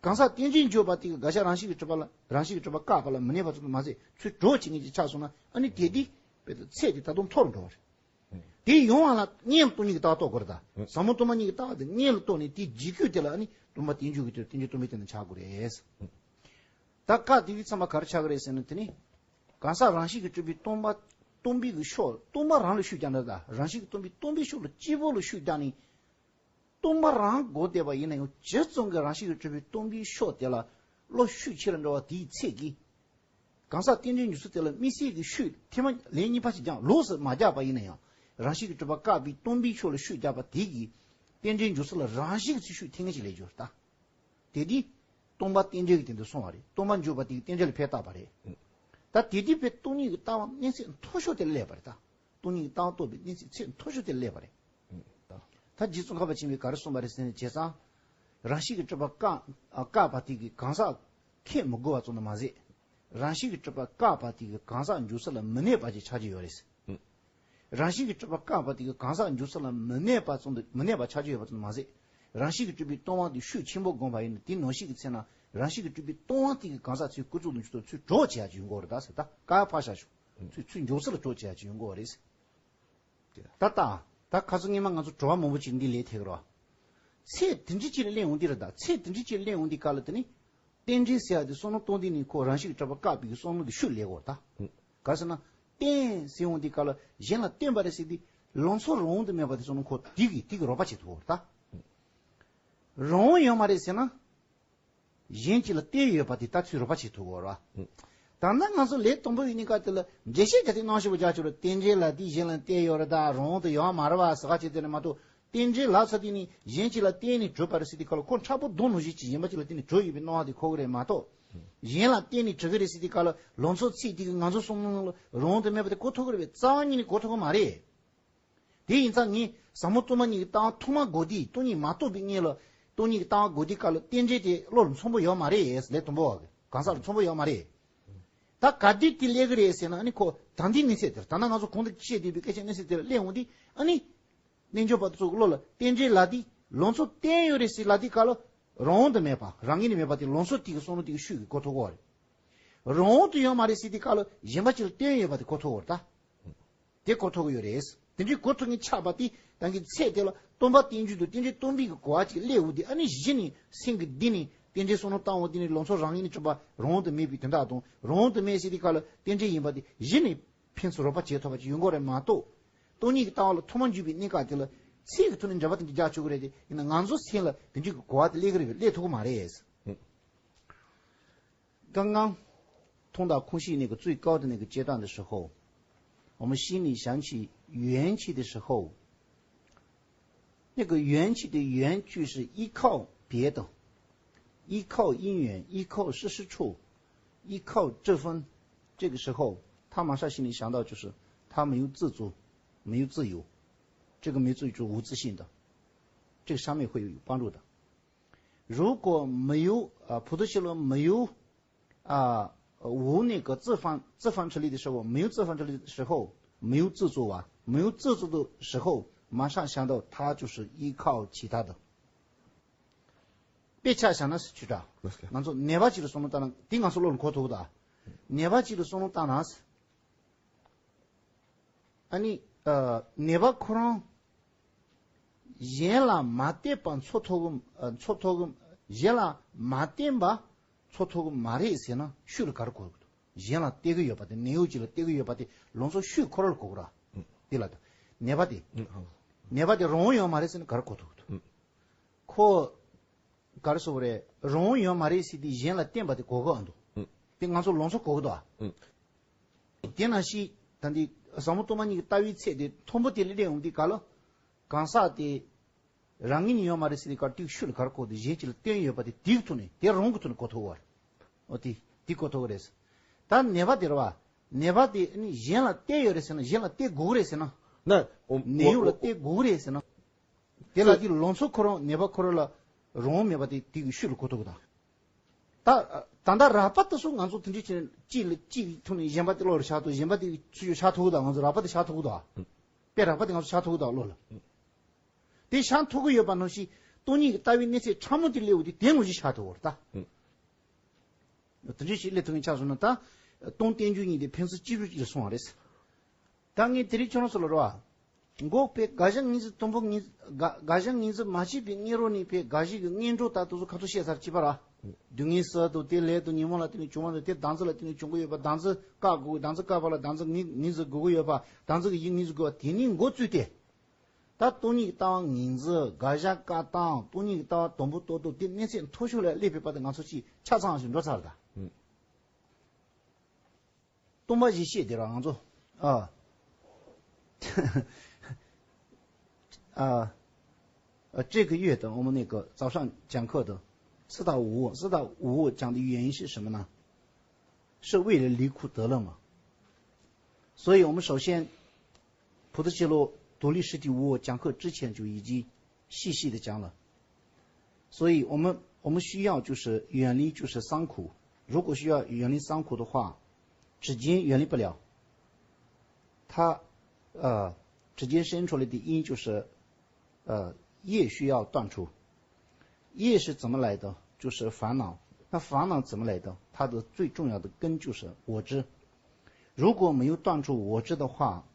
གང་ཟག་རྟེན་འབྲེལ་འཇོག་པ་དེ་གིས་དགག་བཞག་རང་བཞིན་གྱིས་གྲུབ་པ་ལ་རང་བཞིན་གྱིས་གྲུབ་པ་བཀག་པ་ལ་མི་གནས་པ་ཙམ་དུ་མ་ཟད་ཚུར་གྲོགས་བྱེད་མཁན་ཅིག་ཆགས་སོང་ན་ཨ་ནི་དེ་དེ་དཔེ་དེ་ཚད་དེ་ད་དུང་མཐོ་རུ་འགྲོ་བ་རེད། དེ་ཡོང་བ་ལ་སྔོན་ལ་སྟོང་ཉིད་ཀྱི་ལྟ་བ་རྟོགས་དགོས་རེད་ད། ཟབ་མོ་སྟོང་པ་ཉིད་ཀྱི་ལྟ་བ་དེ་སྔོན་ལ་རྟོགས་ནས་དེའི་རྗེས་ཁུལ་དེ་ལ་ཨ་ནི་སྟོང་པ་རྟེན་འབྱུང་གི་དེ་རྟེན་འབྲེལ་སྟོང་པའི་སྟེང་དུ་ཆགས་དགོས་རེད། ད་བཀག་དེ་དུས་ཚང་མ་ག་རེ་ཆགས་ཀྱི་རེད་ཟེར་ན་དེ་ནི། གང་ཟག་རང་བཞིན་གྱིས་གྲུབ་པའི་སྟོང་པ་སྟོང་པའི་གི་ཕྱོགས་སྟོང་པ་རང་ལ་ཤུགས་རྒྱག་འདྲ་ད་རང་བཞིན་གྱིས་སྟོང་པའི་སྟོང་པའི་ཕྱོགས་ལ་གཅིག་པོ་ལ་ཤུགས་རྒྱག་ནས། སྟོང་པ་རང་གོ་བསྡད་པ་ཡིན་ན་ཡང་ཇི་ཙམ་གྱིས་རང་བཞིན་གྱིས་གྲུབ་པའི་སྟོང་པའི་ཕྱོགས་དེ་ལ་བློ་ཤུགས་ཆེ་རུ་འགྲོ་བ་དེའི་ཚད་ཀྱིས། གང་ཟག་རྟེན་འབྲེལ་འཇོག་ཚུལ་དེ་ལ་དམིགས་བསལ་གྱི་ཤུགས་ཐེངས་མ་ལན་གཉིས་པ་ཞིག་ཀྱང་ལོགས་སུ་མ་རྒྱག་པ་ཡིན་ན་ཡང་། རང་བཞིན་གྱིས་གྲུབ་པ་བཀག་པའི་སྟོང་པའི་ཕྱོགས་ལ་ཤུགས་རྒྱག་པ་དེ་གིས། རྟེན་འབྲེལ་འཇོག་ཚུལ་ལ་རང་བཞིན་གྱིས་ཤུགས་ཐེངས་ཤིག་ལས་འཇོག་ད། དེ་དུས། སྟོང་པ་རྟེན་འབྲེལ་གྱི་སྟེང་དུ་སོང་བ་རེད། སྟོང་པ་འཇོག་པ་དེ་གིས་རྟེན་འབྲེལ་ལ་ཕན་བཏགས་པ་རེད། ད་དེ་དུས་དཔེ་སྟོང་ཉིད་ཀྱི་ལྟ་བ་གནས་ཚད་མཐོ་ཤོས་དེ་ལ་སླེབས་པ་རེད་ད། སྟོང་ཉིད་ཀྱི་ལྟ་བ་རྟོགས་པའི་གནས་ཚད་ཚད་མཐོ་ཤོས་དེ་ལ་སླེབས་པ་རེད། ད་རྗེ་ཙོང་ཁ་པ་ཆེན་པོས་ག་རེ་གསུངས་པ་རེད་ཟེར་ན་བྱས་ཙང་། རང་བཞིན་གྱིས་གྲུབ་པ་བཀག་བཀག་པ་དེ་གིས་གང་ཟག་ཁེགས་མི་དགོས་པ་ཙམ་དུ་མ་ཟད། རང་བཞིན་གྱིས་གྲུབ་པ་བཀག་པ་དེ་གིས་གང་ཟག་འཇོག་ཚུལ་ལ་མི་གནས་པ་ཅིག་ཆགས་ཀྱི་ཡོད་རེད། རང་བཞིན་གྱིས་གྲུབ་པ་བཀག་པ་དེ་གིས་གང་ཟག་འཇོག་ཚུལ་ལ་མི་གནས་པ་ཙམ་དུ་མི་གནས་པ་ཆགས་ཀྱི་ཡོད་པ་ཙམ་དུ་མ་ཟད། རང་བཞིན་གྱིས་གྲུབ་པའི་སྟོང་པ་དེ་ཤུགས་ཆེན་པོ་བསྒོམས་པ་ཡིན་ན་དེ་ནང་བཞིན་གྱི་ཚེ་ན་རང་བཞིན་གྱིས་གྲུབ་པའི་སྟོང་པ་དེ་གིས་གང་ཟག་ཚུར་ཀུན་རྫོབ་ཏུ་འཇུག་ཐུབ་ཚུར་གྲོགས་བྱེད་ཡ་ཅིག་ཡོང་གི་ཡོད་རེད་ད་ཟེར་ད་བཀག་ཡ་ཕར་བཞག་ཞུ། ཚུར་ཚུར་འཇོག་ཚུལ་ལ་གྲོགས་བྱེད་ཡ་ཅིག་ཡོང་གི་ཡོད་རེད། ད་ལྟ། ད་ཁ་སང་སྔོན་མ་ང་ཚོ་དྲི་བ་མང་པོ་ཅིག་འདི་ལས་ཐེག་རོ། ཚད་དེ་འདྲ་ཅིག་ལ་སླེབས་འོང་དུས་རེད་ད། ཚད་དེ་འདྲ་ཅིག་ལ་སླེབས་འོང་དུས་སྐབས་ལ་དེ་ནི། རྟེན་འབྲེལ་ཟེར་ཡ་དེ་བསམ་བློ་གཏོང་དུས་ནི་ཁོ་རང་བཞིན་གྱིས་གྲུབ་པ་བཀག་པའི་བསམ་བློ་དེ་ཤུགས་སླེབས་ཀྱི་ཡོད་རེད་ད། ག་ཟེར་ན། བརྟེན་ཟེར་འོང་དུས་སྐབས་ལ་གཞན་ལ་བརྟེན་པ་རེད་ཟེར་དུས་ལང་ཚོ་རང་དབང་དུ་མེད་པ་དེ་བསམ་བློ་ཁོ་དེ་གིས་དེ་གིས་རོགས་པ་བྱེད་ཐུབ་ཀྱི་ཡོད་རེད་ད། རང་དབང་ཡོད་མ་རེད་ཟེར་ན། གཞན་གཅིག་ལ་བརྟེན་ཡོད་པ་དེ་ལྟ་ཚུལ་རོགས་པ་བྱེད་ཐུབ་ཀྱི་ཡོད་རེད་བ། ད་ལྟ་ང་ཚོ་ལས་དང་པོ་ཡིན་ནི་ཀ་དེ་ལ་འགྲེལ་བཤད་རྒྱག་དུས་གནང་ཞིབ་པོ་རྒྱག་ཆོག་རེད། རྟེན་འབྲེལ་ལ་དེ་གཞན་ལ་བརྟེན་ཡོད་རེད་ད་རང་དབང་དུ་ཡོད་མ་རེད་བ་ཟེར་ག་བྱེད་དེ་ནི་མ་གཏོགས་རྟེན་འབྲེལ་ལ་ཚ་དེ་ནི་གཞན་གཅིག་ལ་བརྟེན་ནས་གྲུབ་པ་རེད་ཟེར་དུས་སྐབས་ལ་ཁོ་མཁྲེགས་པོ་རྡོ་ནང་བཞིན་གྱིས་གཞན་པ་གཅིག་ལ་བརྟེན་ནས་གྲུབ་ཡོད་པའི་སྣང་བ་དེ་འཁོར་གི་རེད་མ་གཏོགས། གཞན་ལ་བརྟེན་ནས་གྲུབ་ཀྱི་རེད་ཟེར་དུས་སྐབས་ལ་ལང་ཚོ་ཚིག་དེ་གིས་ང་ཚོ་བསམ་བློ་ནང་ལ་རང་དབང་དུ་མེད་པ་དེ་གོ་ཐུབ་ཀྱི་རེད་པས། རྩ་བ་ཉིད་ནས་གོ་ཐུབ་ཀྱི་མ་རེད། དེ་ཡིན་ཙང་ངས་ཟབ་མོ་སྟོང་པ་ཉིད་ཀྱི་ལྟ་བ་ཐོག་མ་གོ་དུས་སྟོང་ཉིད་མ་རྟོགས་པའི་སྔོན་ལ་སྟོང་ཉིད་ཀྱི་ལྟ་བ་གོ་དུས་སྐབས་ལ་རྟེན་འབྲེལ་དེ་བློ་ལ་འཚམ་པོ་ཡོད་མ་རེད། ལས་དང་པོ་བ་གི་གང་ཟག་ལ་འཚམ་པོ་ཡོད་མ་རེད། ད་ག་དུས་དེ་སླེབས་ཀྱི་རེད་ཟེར་ན་ཨ་ནི་ཁོ་ད་ལྟའི་གནས་ཚད་དེར་ད་ལྟ་ང་ཚོ་གོང་དུ་བཤད་བསྡད་པའི་སྐད་ཆ་གནས་ཚད་དེར་སླེབས་འོང་དུས་ཨ་ནི། རྣལ་འབྱོར་པ་དེ་ཚོ་གི་བློ་ལ་རྟེན་འབྲེལ་ལ་དེ་ལང་ཚོ་བརྟེན་ཡོད་རེད་ཟེར་ལ་དེ་སྐབས་ལ་རང་དབང་དུ་མེད་པ་རང་ངོས་ནས་མེད་པ་དེ་ལང་ཚོ་དེ་གི་བསམ་བློ་དེ་གི་ཤུགས་ཀྱིས་གོ་ཐུབ་ཀྱི་ཡོད་རེད། རང་དབང་དུ་ཡོད་མ་རེད་ཟེར་དུས་སྐབས་ལ་གཞན་པ་ཅིག་ལ་བརྟེན་ཡོད་པ་དེ་གོ་ཐུབ་ཀྱི་ཡོད་རེད་ད། དེ་གོ་ཐུབ་ཀྱི་ཡོད་རེད། དེ་འདྲའི་གོ་ཐུབ་མཁན་ཆགས་པ་དེ་ ད་གིན་ཚེ་དེ་ལ་སྟོང་པ་རྟེན་འབྱུང་དང་རྟེན་འབྲེལ་སྟོང་པའི་གི་གོ་བ་ཅིག་སླེབས་འོང་དུས། ཨ་ནི་གཞི་ནས་སེམས་ཀྱི་གཏིང་ནས་རྟེན་འབྲེལ་བསམ་བློ་བཏང་འོང་དུས་ནི་ལང་ཚོ་རང་ངོས་ནས་གྲུབ་པ་རང་དབང་དུ་མེད་པའི་དོན་དག་དང་། རང་དབང་དུ་མེད་ཟེར་དུས་སྐབས་ལ་རྟེན་འབྲེལ་ཡིན་པ་དེ་གཞི་ནས་ཕན་ཚུན་རོགས་པ་བྱེད་ཐུབ་པ་ཅིག་ཡོང་གི་རེད་མ་གཏོགས། སྟོང་ཉིད་ཀྱི་ལྟ་བ་ལ་ཐོག་མར་འཇུག་པའི་གནས་སྐབས་དེ་ལ་ཚིག་གི་ཐོག་ནས་འགྲེལ་པ་དེ་འདྲ་རྒྱག་ཆོག་གི་རེད་དེ། ཡིན་ན་ང་ཚོ་སེམས་ལ་དེ་འདྲའི་གི་གོ་བ་དེ་སླེབས་ཀྱི་རེད་པས། སླེབས་ཐུབ་ཀྱི་མ་རེད། 刚刚通达空性那个最高的那个阶段的时候，我们心里想起缘起的时候，那个缘起的缘就是依靠别的，依靠因缘，依靠事实处，依靠这份。这个时候，他马上心里想到就是他没有自主，没有自由，这个没有自主，无自性的，这个上面会有帮助的。如果没有啊，普陀西罗没有啊，无那个自方自方之力的时候，没有自方之力的时候，没有自主啊，没有自主的时候，马上想到他就是依靠其他的。别恰想那是去找，那说哪怕记得松动当然，顶上说了可头的，哪怕记得松动当然是。 ཨ་ནི། ཨ། ནད་པ་ཁོ་རང་གཞན་ལ་མ་བརྟེན་པ་འཚོ་ཐུབ་གི། ཨ། འཚོ་ཐུབ་གི། གཞན་ལ་མ་བརྟེན་པ་འཚོ་ཐུབ་གི་མ་རེད་ཟེར་ན་ཤུགས་ལ་ག་རེ་གོ་གི་འདུག་གཞན་ལ་བརྟེན་གི་ཡོད་པ་དེ། ནད་གཡོག་ཅིག་ལ་བརྟེན་གི་ཡོད་པ་དེ་ལང་ཚོ་ཤུགས་ཁོ་རང་ལ་གོ་གི་ར། དེ་ལ་ད་ནད་པ་དེ། ནད་པ་དེ་རང་དབང་ཡོད་མ་རེད་ཟེར་ན་ག་རེ་གོ་ཐུབ་གི་འདུག་ཁོ། ག་རེ་ཟེར་དགོས་རེད། རང་དབང་ཡོད་མ་རེད་ཟེར་དུས་གཞན་ལ་བརྟེན་པ་དེ་གོ་གི་ཨ་འདུག་ཨུ། དེ་ང་ཚོ་ལང་ཚོ་གོ་གི་འདུག་ཨ། ཨུ། དེ་ནང་བཞིན་ད་འདི་ཟབ་མོ་སྟོང་པ་ཉིད་ཀྱི་ལྟ་བའི་ཚད་དེ་མཐོན་པོ་དེ་ལ་སླེབས་ཡོང་དུས་ག་ལ། གང་ཟག་དེ་རང་ངོས་ནས་ཡོད་མ་རེད་ཟེར་དུས་ག་ལ་དེ་ཤུགས་ལ་ག་རེ་གོ་འདུག་གཞན་གཅིག་ལ་བརྟེན་ཡོད་པ་དེ་དེའི་ཐོག་ནས། དེ་རང་གི་ཐོག་ནས་གོ་ཐུབ་པ་རེད། ཨོ་དེ་དེ་གོ་ཐུབ་པ་རེད། ད་ནད་པ་དེ་རེད་བ། ནད་པ་དེ་ནི་གཞན་ལ་བརྟེན་ཡོད་རེད་ཟེར་ན། གཞན་ལ་བརྟེན་དགོས་ཀྱི་རེད་ཟེར་ན། ན། ཨོ། ནད་གཡོག་ལ་བརྟེན་དགོས་ཀྱི་རེད་ཟེར་ན། དེ་ལ་དེ་ལང་ཚོ་ཁོ་རང་། ནད་པ་ཁོ་རང་ལ་རང་དབང་མེད་པ་དེ་དེ་གི་ཤུགས་ལ་གོ་ཐུབ་གི་དང་། ད་ད་ལྟ་རགས་པ་དེ་ཚོ་ང་ཚོ་དེ་འདྲ་བྱས་ནས་གཅིག་ལ་གཅིག་ཐུག་ནས་གཞན་པ་དེ་བློ་ལ་ཤར་ཐུབ། གཞན་པ་དེ་ཚུར་ཤར་ཐུབ་གི་དང་། ང་ཚོ་རགས་པ་དེ་ཤར་ཐུབ་གི་དང་། དཔེ་རགས་པ་དེ་ང་ཚོ་ཤར་ཐུབ་གི་དང་བློ་ལ། དེ་ཤར་ཐུབ་གི་ཡོད་པ་ནང་བཞིན་སྟོང་ཉིད་ཀྱི་ལྟ་བའི་གནས་ཚད་ཕྲ་མོ་དེ་སླེབས་འོང་དུས་དེ་ངོ་ཤེས་ཤར་ཐུབ་གི་རེད་ད། དེ་འདྲ་ཞིག་སླེབས་ཐུབ་མཁན་ཆགས་སོང་ན་ད། སྟོང་རྟེན་འབྱུང་གཉིས་དེ་ཕན་ཚུན་གཅིག་གྱུར་གཅིག་ལ་སོང་བ་རེད། ད་ངས་དེ་རིང་ཁྱོད་རང་ཚོ་ལ་རོ། འགོག་པའི་དགག་བྱ་ངེས་འཛིན་དང་པོ་ངེས། དགག་དགག་བྱ་ངེས་འཛིན་མ་བྱས་པའི་སྔོན་རོལ་ནས་པའི་དགག་བྱའི་གི་སྔོན་འགྲོ་ལྟར་དུ་ཁ་ཐུག་བཤད་ཚར་གཅིག་པ་ར། སྡུག་བསྔལ་སོགས་དང་དེ་ལས་དང་ཉོན་མོངས་ལ་བརྟེན་ནས་བྱུང་བ་དང་། དེ་བདག་འཛིན་ལ་བརྟེན་ནས་བྱུང་གི་ཡོད་པ། བདག་འཛིན་བཀག་དགོས། བདག་འཛིན་བཀག་པ་ལ་བདག་འཛིན་ངེས་ངེས་འཛིན་དགོས་ཀྱི་ཡོད་པ། བདག་འཛིན་གྱི་ཡིད་ངེས་འཛིན་དགོས་པ། དེ་ནས་འགོ་བཙུགས་ཏེ། ད་སྟོང་ཉིད་ཀྱི་ལྟ་བ་ངེས་འཛིན། དགག་བྱ་བཀག་སྟངས། སྟོང་ཉིད་ཀྱི་ལྟ་བ་དང་པོ་ཏོག་ཏོག་དེ་གནས་ཚད་མཐོ་ཤོས་ལ་སླེབས་པའི་བར་དུ་ང་ཚོ་ཅིག་ཆ་ཚང་ཞིག་འགྲོ་ཚར་ད། སྟོང་པ་བཞི་བཤད་དེ་ར་ང་ཚོ། ཨ། ཨ། 啊，这个月的我们那个早上讲课的四大无我，四大无我讲的原因是什么呢？是为了离苦得乐嘛。所以我们首先，普陀揭罗独立实体无我讲课之前就已经细细的讲了。所以我们我们需要就是远离就是三苦，如果需要远离三苦的话， 指尖远离不了。它，呃，指尖伸出来的因就是，呃，业需要断除。业是怎么来的？就是烦恼。那烦恼怎么来的？它的最重要的根就是我执。如果没有断除我执的话，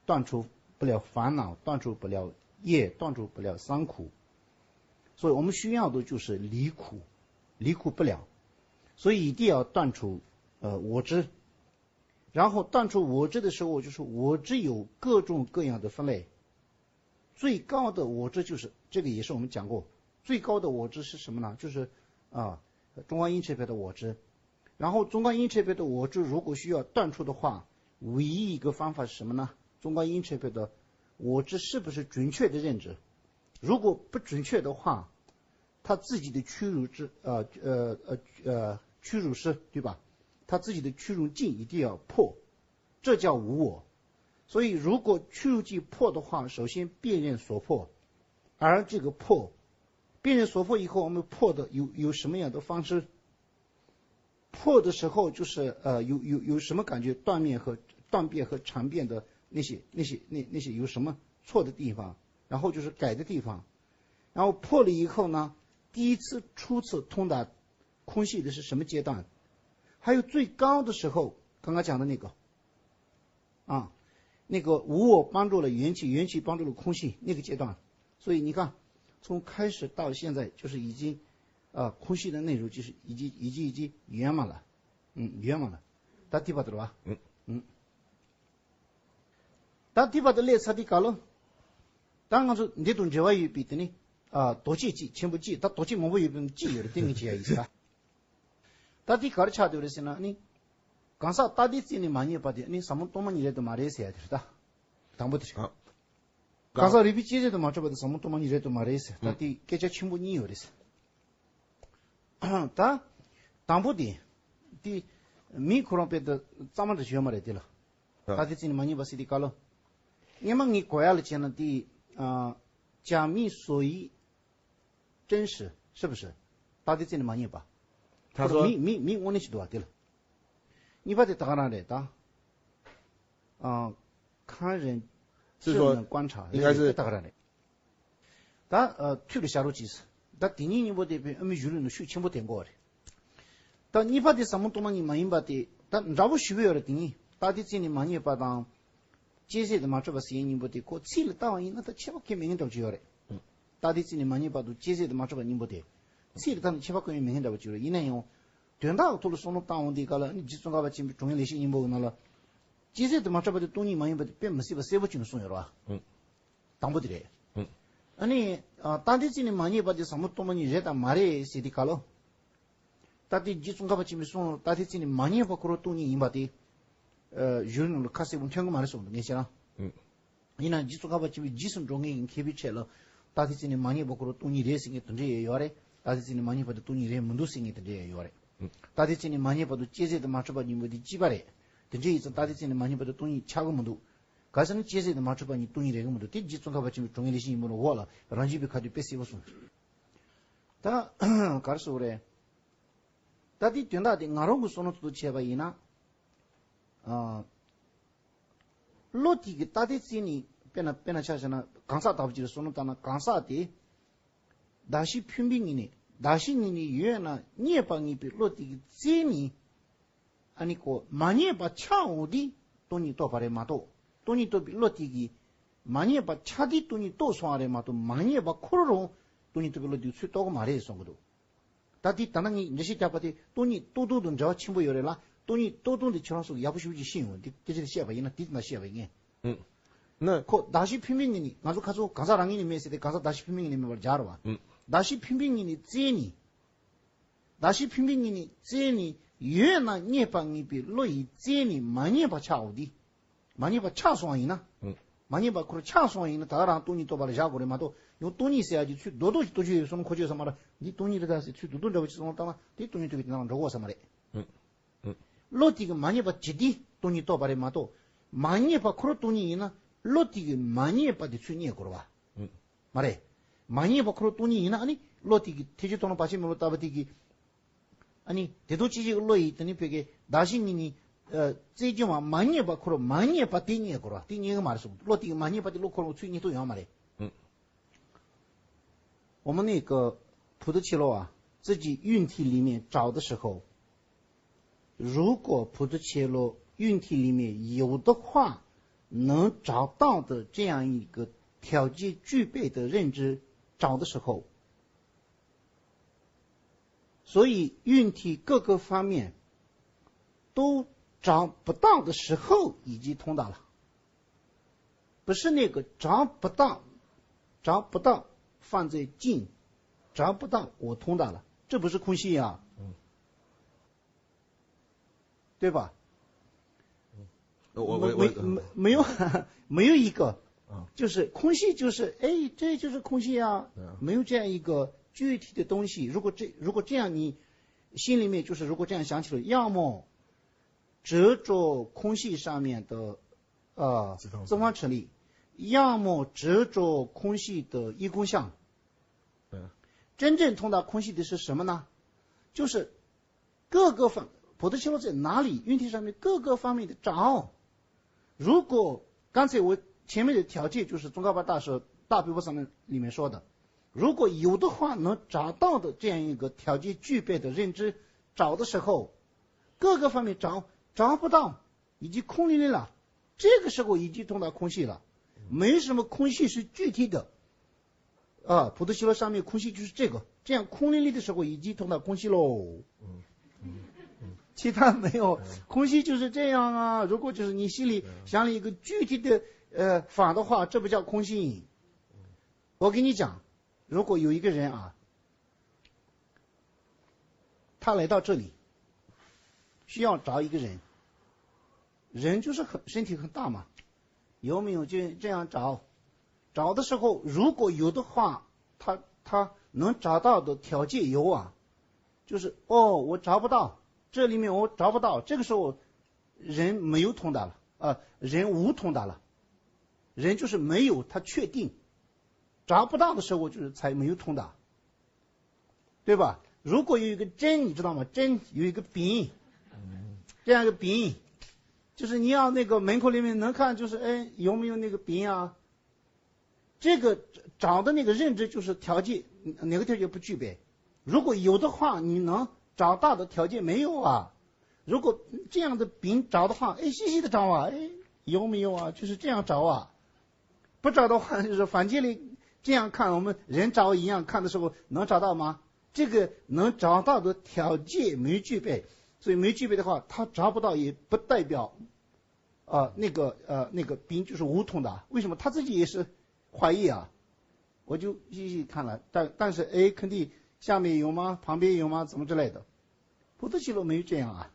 断除不了烦恼，断除不了业，断除不了三苦。所以我们需要的就是离苦，离苦不了。所以一定要断除，呃，我执。 然后断除我执的时候，就是我执有各种各样的分类。最高的我执就是，这个也是我们讲过，最高的我执是什么呢？就是，啊，中观因缘别的我执。然后中观因缘别的我执如果需要断除的话，唯一一个方法是什么呢？中观因缘别的我执是不是准确的认知？如果不准确的话， 他自己的屈辱之，呃，呃，呃，呃，屈辱是，对吧？他自己的屈辱境一定要破，这叫无我。所以如果屈辱境破的话，首先辨认所破，而这个破，辨认所破以后，我们破的有，有什么样的方式？ 破的时候就是，呃，有，有，有什么感觉？断灭和，断变和常变的那些，那些，那，那些有什么错的地方？然后就是改的地方。然后破了以后呢，第一次初次通达空性的是什么阶段？还有最高的时候，刚刚讲的那个，啊，那个无我般若了缘起，缘起般若了空性，那个阶段。所以你看，从开始到现在，就是已经，啊，空性的内容就是已经已经已经圆满了，嗯，圆满了。ད་དེ་བར་དུ་རེད་བ། ད་དེ་བར་དུ་ལས་ཚར་དུས་ག་ལོ། ད་ང་ཚོ་འདི་དང་འབྲེལ་བ་ཡོད་པའི་དེ་ནི། ཨ། དོགས་གཅིག་གཅིག་ཆེན་པོ་གཅིག་ད་དོགས་གཅིག་མང་པོ་ཡོད་པའི་གཅིག་ཡོད་རེད། དེ་ངས་བྱེད་ཡ་ཡིན་ཟེར། ད་དེ་ག་རེ་ཆགས་བསྡད་རེད་ཟེར་ན་ནི། གང་ཟག་རྟག་སྟེ་རྩད་ནས་མ་རྙེད་པ་དེ་ནི་ཟབ་མོ་སྟོང་པ་ཉིད་རེད་དམ་མ་རེད་ཟེར་ཡ་དེ་རེད་ད། དང་པོ་དེ་རེད། གང་ཟག་རིག་པའི་དཔྱད་བྱེད་དུ་མ་གྲུབ་པ་དེ་ཟབ་མོ་སྟོང་པ་ཉིད་རེད་དམ་མ་རེད་ཟེར། ད་དེ་སྐད་ཆ་ཆེན་པོ་གཉིས་ཡོད་རེད་ཟེར། ད། དང་པོ་དེ། དེ། མི་ཁོ་རང་དཔེ་དེ་གཙང་མ་དེ་ཞུ་ཡ་མ་རེད་དེ་ལ། ད་དེ་རྩད་ནས་མ་རྙེད་པ་ཟེར་དེ་ག་ལོ། སྔོན་མ་ངས་གོ་ཡ་ལ་བྱས་ན་དེ། ཨ། 假名所以真实，是不是？ད་དེ་རྩད་ནས་མ་རྙེད་པ། ད་ཁོ་རང་མི་མི་མི་དངོས་གནས་ཤིག་འདུག་བ་དེ་ལ། གཉིས་པ་དེ་ད་ག་རང་རེད་ད། ཨ།看人是说是能观察应该是这个大概的。ད། ཨ། མཐུད་རུ་བྱ་རོགས་གྱིས། ད་དེ་གཉིས་གཉིས་པོ་དེ་དཔེ་ཨ་མའི་གཞུང་ལུགས་ནང་ཤུགས་ཆེན་པོ་ལྡན་གོ་རེད། ད་གཉིས་པ་དེ་ཟབ་མོ་སྟོང་པ་ཉིད་མ་ཡིན་པ་དེ་ད་འདྲ་བོ་ཞིག་ཡོད་རེད། དེ་གཉིས་རྟག་སྟེ་རྩད་ནས་མ་རྙེད་པ་དང་། དཔྱད་བྱེད་དུ་མ་གྲུབ་པ་ཟེར་མཁན་གཉིས་པོ་དེ་ཁོ་ཚིག་ལ་བལྟ་བ་ཡིན་ན་ད་ཁྱད་པར་གང་མེད་མཁན་འདྲ་བོ་ཅིག་ཡོད་རེད། རྟག་སྟེ་རྩད་ནས་མ་རྙེད་པ་དང་དཔྱད་བྱེད་དུ་མ་གྲུབ་པ་གཉིས་པོ་དེ། ཚིག་ལ་བལྟ་ན་ཁྱད་པར་གང་ཡང་མེད་མཁན་འདྲ་བོ་ཅིག་ཡོད་རེད། ཡིན་ན་ཡང་། དོན་དག་གི་ཐོག་ལ་བསམ་བློ་བཏང་འོང་དུས་སྐབས་ལ་ཨ་ནི་རྗེ་ཙོང་ཁ་པ་ཆེན་པོའི་དྲང་ངེས་ལེགས་བཤད་སྙིང་པོ་གི་ནང་ལ། དཔྱད་བྱེད་དུ་མ་གྲུབ་པ་དེ་སྟོང་ཉིད་མ་ཡིན་པ་དེ་དཔེ་མི་སྲིད་པ་གསལ་པོ་བྱས་ནས་གསུངས་ཡོད་རེད་བ། ཨང་། དང་པོ་དེ་རེད། ཨང་། ཨ་ནི། ཨ། རྟག་སྟེ་རྩད་ནས་མ་རྙེད་པ་དེ་ཟབ་མོ་སྟོང་པ་ཉིད་རེད་དམ་མ་རེད་ཟེར་དུས་སྐབས་ལ། ད་ལྟའི་རྗེ་ཙོང་ཁ་པ་ཆེན་པོའི་གསུང་རྟག་སྟེ་རྩད་ནས་མ་རྙེད་པ་ཁོ་རང་སྟོང་ཉིད་ཡིན་པ་དེ། ཨ། གཞུང་ནང་ལ་ཁ་གསལ་པོ་ཐོན་གི་མ་རེད་གསུངས་འདུག་ངས་བཤད་ན། ཨང་། ཡིན་ན་རྗེ་ཙོང་ཁ་པ་ཆེན་པོའི་རྗེས་སུ་འགྲོ་མཁན་གྱི་མཁས་པའི་ཁྲོད་ལ། རྟག་སྟེ་རྩད་ནས་མ་རྙེད་པ་ཁོ་རང་སྟོང་ཉིད་རེད་ཟེར་མཁན་དེ་འདྲ་ཡང་ཡོད་རེད། རྟག་སྟེ་རྩད་ནས་མ་རྙེད་པ་དེ་སྟོང་ཉིད་རེད་མི་འདུག་ཟེར་མཁན་དེ་འདྲ་ཡང་ཡོད་རེད། ཨང་། རྟག་སྟེ་རྩད་ནས་མ་རྙེད་པ་དང་དཔྱད་བྱེད་དུ་མ་གྲུབ་པ་གཉིས་པོ་དེ་གཅིག་པ་རེད། དེ་འདྲ་ཡིན་ཙང་རྟག་སྟེ་རྩད་ནས་མ་རྙེད་པ་དེ་སྟོང་ཉིད་ཆགས་ཀྱི་མི་འདུག་ག་ཟེར་ན་དཔྱད་བྱེད་དུ་མ་གྲུབ་པ་གཉིས་སྟོང་ཉིད་རེད་ཀྱི་མི་འདུག་དེ་རྗེ་ཙོང་ཁ་པ་ཆེན་པོའི་དྲང་ངེས་ལེགས་བཤད་སྙིང་པོ་ནང་འོག་ལ་རང་བཞིན་པའི་ཁ་ཐུག་དཔེ་གསལ་པོ་གསུངས། ད། ག་རེ་ཟེར་དགོས་རེད། ད་དེའི་དོན་དག་དེ་ང་རང་གི་བསམ་བློ་ཐོག་ཏུ་བྱས་པ་ཡིན་ན། ཨ། བློ་དེ་གི་རྟག་སྟེ་རྩད་ནས་དཔེར་ན་དཔེར་ན་ཆ་བཞག་ན་གང་ཟག་ལྟ་བུ་ཅིག་ལ་བསམ་བློ་བཏང་ན་གང་ཟག་དེ། གདགས་གཞི་འཕེན་པའི་ངོས་ནས་གདགས་གཞི་ངོས་ནས་ཡོད་ན་རྙེད་པར་ངེས་པའི་བློ་དེ་གི་རྩད་ནས། ཨ་ནི་ཁོ་མ་རྙེད་པ་ཆགས་འོང་དུས་སྟོང་ཉིད་རྟོགས་པ་རེད་མ་གཏོགས། སྟོང་ཉིད་རྟོགས་པའི་བློ་དེ་གིས་མ་རྙེད་པ་ཆགས་དུས་སྟོང་ཉིད་རྟོགས་སོང་བ་རེད་མ་གཏོགས། མ་རྙེད་པ་ཁོ་རང་སྟོང་ཉིད་རྟོགས་པའི་བློ་དེ་ཚུར་རྟོགས་ཀྱི་མ་རེད་གསུང་གི་འདུག་ད་དེ་ད་ལྟ་ངས་འགྲེལ་བཤད་རྒྱག་པ་དེ་སྟོང་ཉིད་རྟོགས་སྟངས་དང་འབྲེལ་བ་ཆེན་པོ་ཡོད་རེད་ལ། སྟོང་ཉིད་རྟོགས་སྟངས་དེ་ཁྱེད་རང་ཚོ་ཡག་པོ་ཞེ་པོ་ཅིག་ཤེས་ཡོང་། དེ་སྐད་ཆ་དེ་བཤད་པ་ཡིན་ན་དེ་དང་བཤད་པ་ཡིན། ཨུ། ན། ཁོ་གདགས་གཞི་འཕེན་པའི་ངོས་ནས། ང་ཚོ་ཁ་སང་གང་ཟག་རང་ངོས་ནས་མེད་ཟེར་ཏེ་གང་ཟག་གདགས་གཞི་འཕེན་པའི་ངོས་ནས་མེད་པར་སྦྱར་བ། ཨུ། གདགས་གཞི་འཕེན་པའི་ངོས་ནས་རྩད་ནས། གདགས་གཞི་འཕེན་པའི་ངོས་ནས་རྩད་ནས་ཡོད་ན་རྙེད་པར་ངེས་པའི་བློ་ཡི་རྩད་ནས་མ་རྙེད་པ་ཆགས་འོང་དུས། མ་རྙེད་པ་ཆགས་སོང་བ་ཡིན་ན། ཨུ། མ་རྙེད་པ་ཁོ་རང་ཆགས་སོང་བ་ཡིན་ན་ད་ག་རང་སྟོང་ཉིད་རྟོགས་པ་ལ་བཞག་དགོས་རེད་མ་གཏོགས། ཡང་སྟོང་ཉིད་ཟེར་ཡ་ཅིག་ཚུར་རྡོག་རྡོག་ཅིག་རྟོགས་རྒྱུ་ཡོད་བསམ་ན་ཁོ་ཆོས་ཟེར་མ་རེད། འདི་སྟོང་ཉིད་རེད་ད་ཟེར་ཚུར་རྡོག་རྡོག་འདྲ་བོ་ཅིག་བསམ་བློ་བཏང་ན་དེ་སྟོང་ཉིད་རྟོགས་པའི་དེ་ནང་འགྲོ་གོ་ས་མ་རེད། ཨུ། ཨུ། བློ་དེ་གིས་མ་རྙེད་པ་བྱེད་དུས་སྟོང་ཉིད་རྟོགས་པ་རེད་མ་གཏོགས། མ་རྙེད་པ་ཁོ་རང་སྟོང་ཉིད་ཡིན་ན་བློ་དེ་གིས་མ་རྙེད་པ་དེ་ཚུར་རྙེད་དགོས་རེད་བ། ཨུ། མ་རེད། མ་རྙེད་པ་ཁོ་རང་སྟོང་ཉིད་ཡིན་ན་ཨ་ནི་བློ་དེ་གིས་ཐེག་ཆེན་མཐོང་ལམ་བར་ཆད་མེད་བློ་ལྟ་བུ་དེ་གིས། ཨ་ནི་དེ་དང་ཅི་ཞིག་བློ་ཡིས་དེ་ནི་བོད་ཀྱི་གདགས་གཞི་ངོས་ནས། ཨ། རྩད་གཅོད་པ་མ་རྙེད་པ་ཁོ་རང་མ་རྙེད་པ་དེ་རྙེད་དགོས་རེད་བ། དེ་རྙེད་གི་མ་རེད་གསུངས། བློ་དེ་གིས་མ་རྙེད་པ་དེ་བློ་ཁོ་རང་ཚུར་རྙེད་ཐུབ་ཡོད་མ་རེད། ཨུ། 我们那个普陀伽罗啊，自己运体里面找的时候，如果普陀伽罗运体里面有的话，能找到的这样一个条件具备的认知找的时候，所以运体各个方面都找不到的时候已经通达了。 不是那个找不到，找不到放在近，找不到我通达了，这不是空性啊，嗯，对吧？我我我没没没有没有一个，啊，就是空性，就是哎，这就是空性啊，没有这样一个具体的东西。如果这如果这样，你心里面就是如果这样想起来，要么执着空性上面的 呃，自方成立，要么执着空性的一空相。嗯，真正通达空性的是什么呢？就是各个方，普陀伽罗在哪里？运体上面各个方面的找。如果刚才我前面的条件就是宗喀巴大师大毗婆沙门里面说的，如果有的话能找到的这样一个条件具备的认知，找的时候，各个方面找，找不到，已经空淋淋了。这个时候已经通达空性了，没什么空性是具体的。啊，普陀西罗上面空性就是这个，这样空灵灵的时候已经通达空性喽。其他没有，空性就是这样啊。如果就是你心里想了一个具体的呃法的话，这不叫空性。我跟你讲，如果有一个人啊，他来到这里，需要找一个人，人就是很身体很大嘛，有没有就这样找？找的时候如果有的话，他他能找到的条件有啊，就是哦，我找不到，这里面我找不到，这个时候人没有通达了，呃，人无通达了，人就是没有，他确定找不到的时候就是才没有通达。对吧？如果有一个针，你知道吗？针有一个柄，这样一个柄，就是你要那个门口里面能看，就是哎有没有那个柄啊？这个找的那个认知就是条件，哪个条件不具备？如果有的话，你能找到的条件没有啊？如果这样的柄找的话，哎，细细的找啊，哎，有没有啊？就是这样找啊。不找的话，就是房间里这样看，我们人找一样看的时候，能找到吗？这个能找到的条件没具备，所以没具备的话，他找不到也不代表，啊，那个呃那个柄就是无通的。为什么？他自己也是怀疑啊，我就细细看了，但但是哎，肯定下面有吗？旁边有吗？怎么之类的？普陀西罗没有这样啊。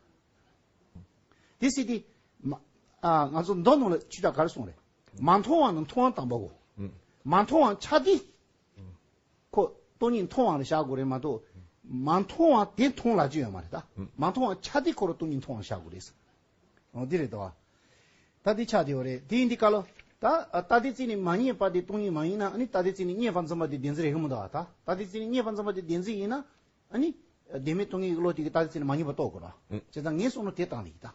དེ་སྲིད་དེ། མ། ཨ། ང་ཚོ་མདོ་ནང་ལ་ཆོས་གྲགས་ག་རེ་གསུངས་རེད། མ་མཐོང་བ་ནི་མཐོང་བ་དམ་པའོ། ཨུ། མ་མཐོང་བ་ཆ་དེ། ཁོ་སྟོང་ཉིད་མཐོང་བ་ལ་བཞག་དགོས་རེད་མ་གཏོགས། མ་མཐོང་བ་དེ་མཐོང་ལབ་ཀྱི་ཡོད་མ་རེད་ད། ཨུ། མ་མཐོང་བ་ཆ་དེ་ཁོ་རང་སྟོང་ཉིད་མཐོང་བ་བཞག་དགོས་རེད། འོ་འདི་རེད་དོ། ད་འདི་ཆགས་བསྡད་ཡོད་རེད། དེ་ཡིན་དུས་སྐབས་ལ། ད་ལྟ་དེ་རྩིས་ནས་མ་རྙེད་པ་དེ་སྟོང་ཉིད་མ་ཡིན་ན། ཨ་ནི་ལྟ་དེ་རྩིས་ནས་རྙེད་པར་འཛིན་པ་དེ་བདེན་འཛིན་རེད་གི་མི་འདུག་ད། ལྟ་དེ་རྩིས་ནས་རྙེད་པར་འཛིན་པ་དེ་བདེན་འཛིན་ཡིན་ན། ཨ་ནི། བདེན་མེད་སྟོང་ཉིད་ཀྱི་བློ་དེ་གིས་ལྟ་དེ་རྩིས་ནས་མ་རྙེད་པ་རྟོགས་དགོས་ར། ཨུ། བྱས་ཙང་ངས་གསུངས་ནོ་དེ་སྟངས་དེ་ཡིན་ད།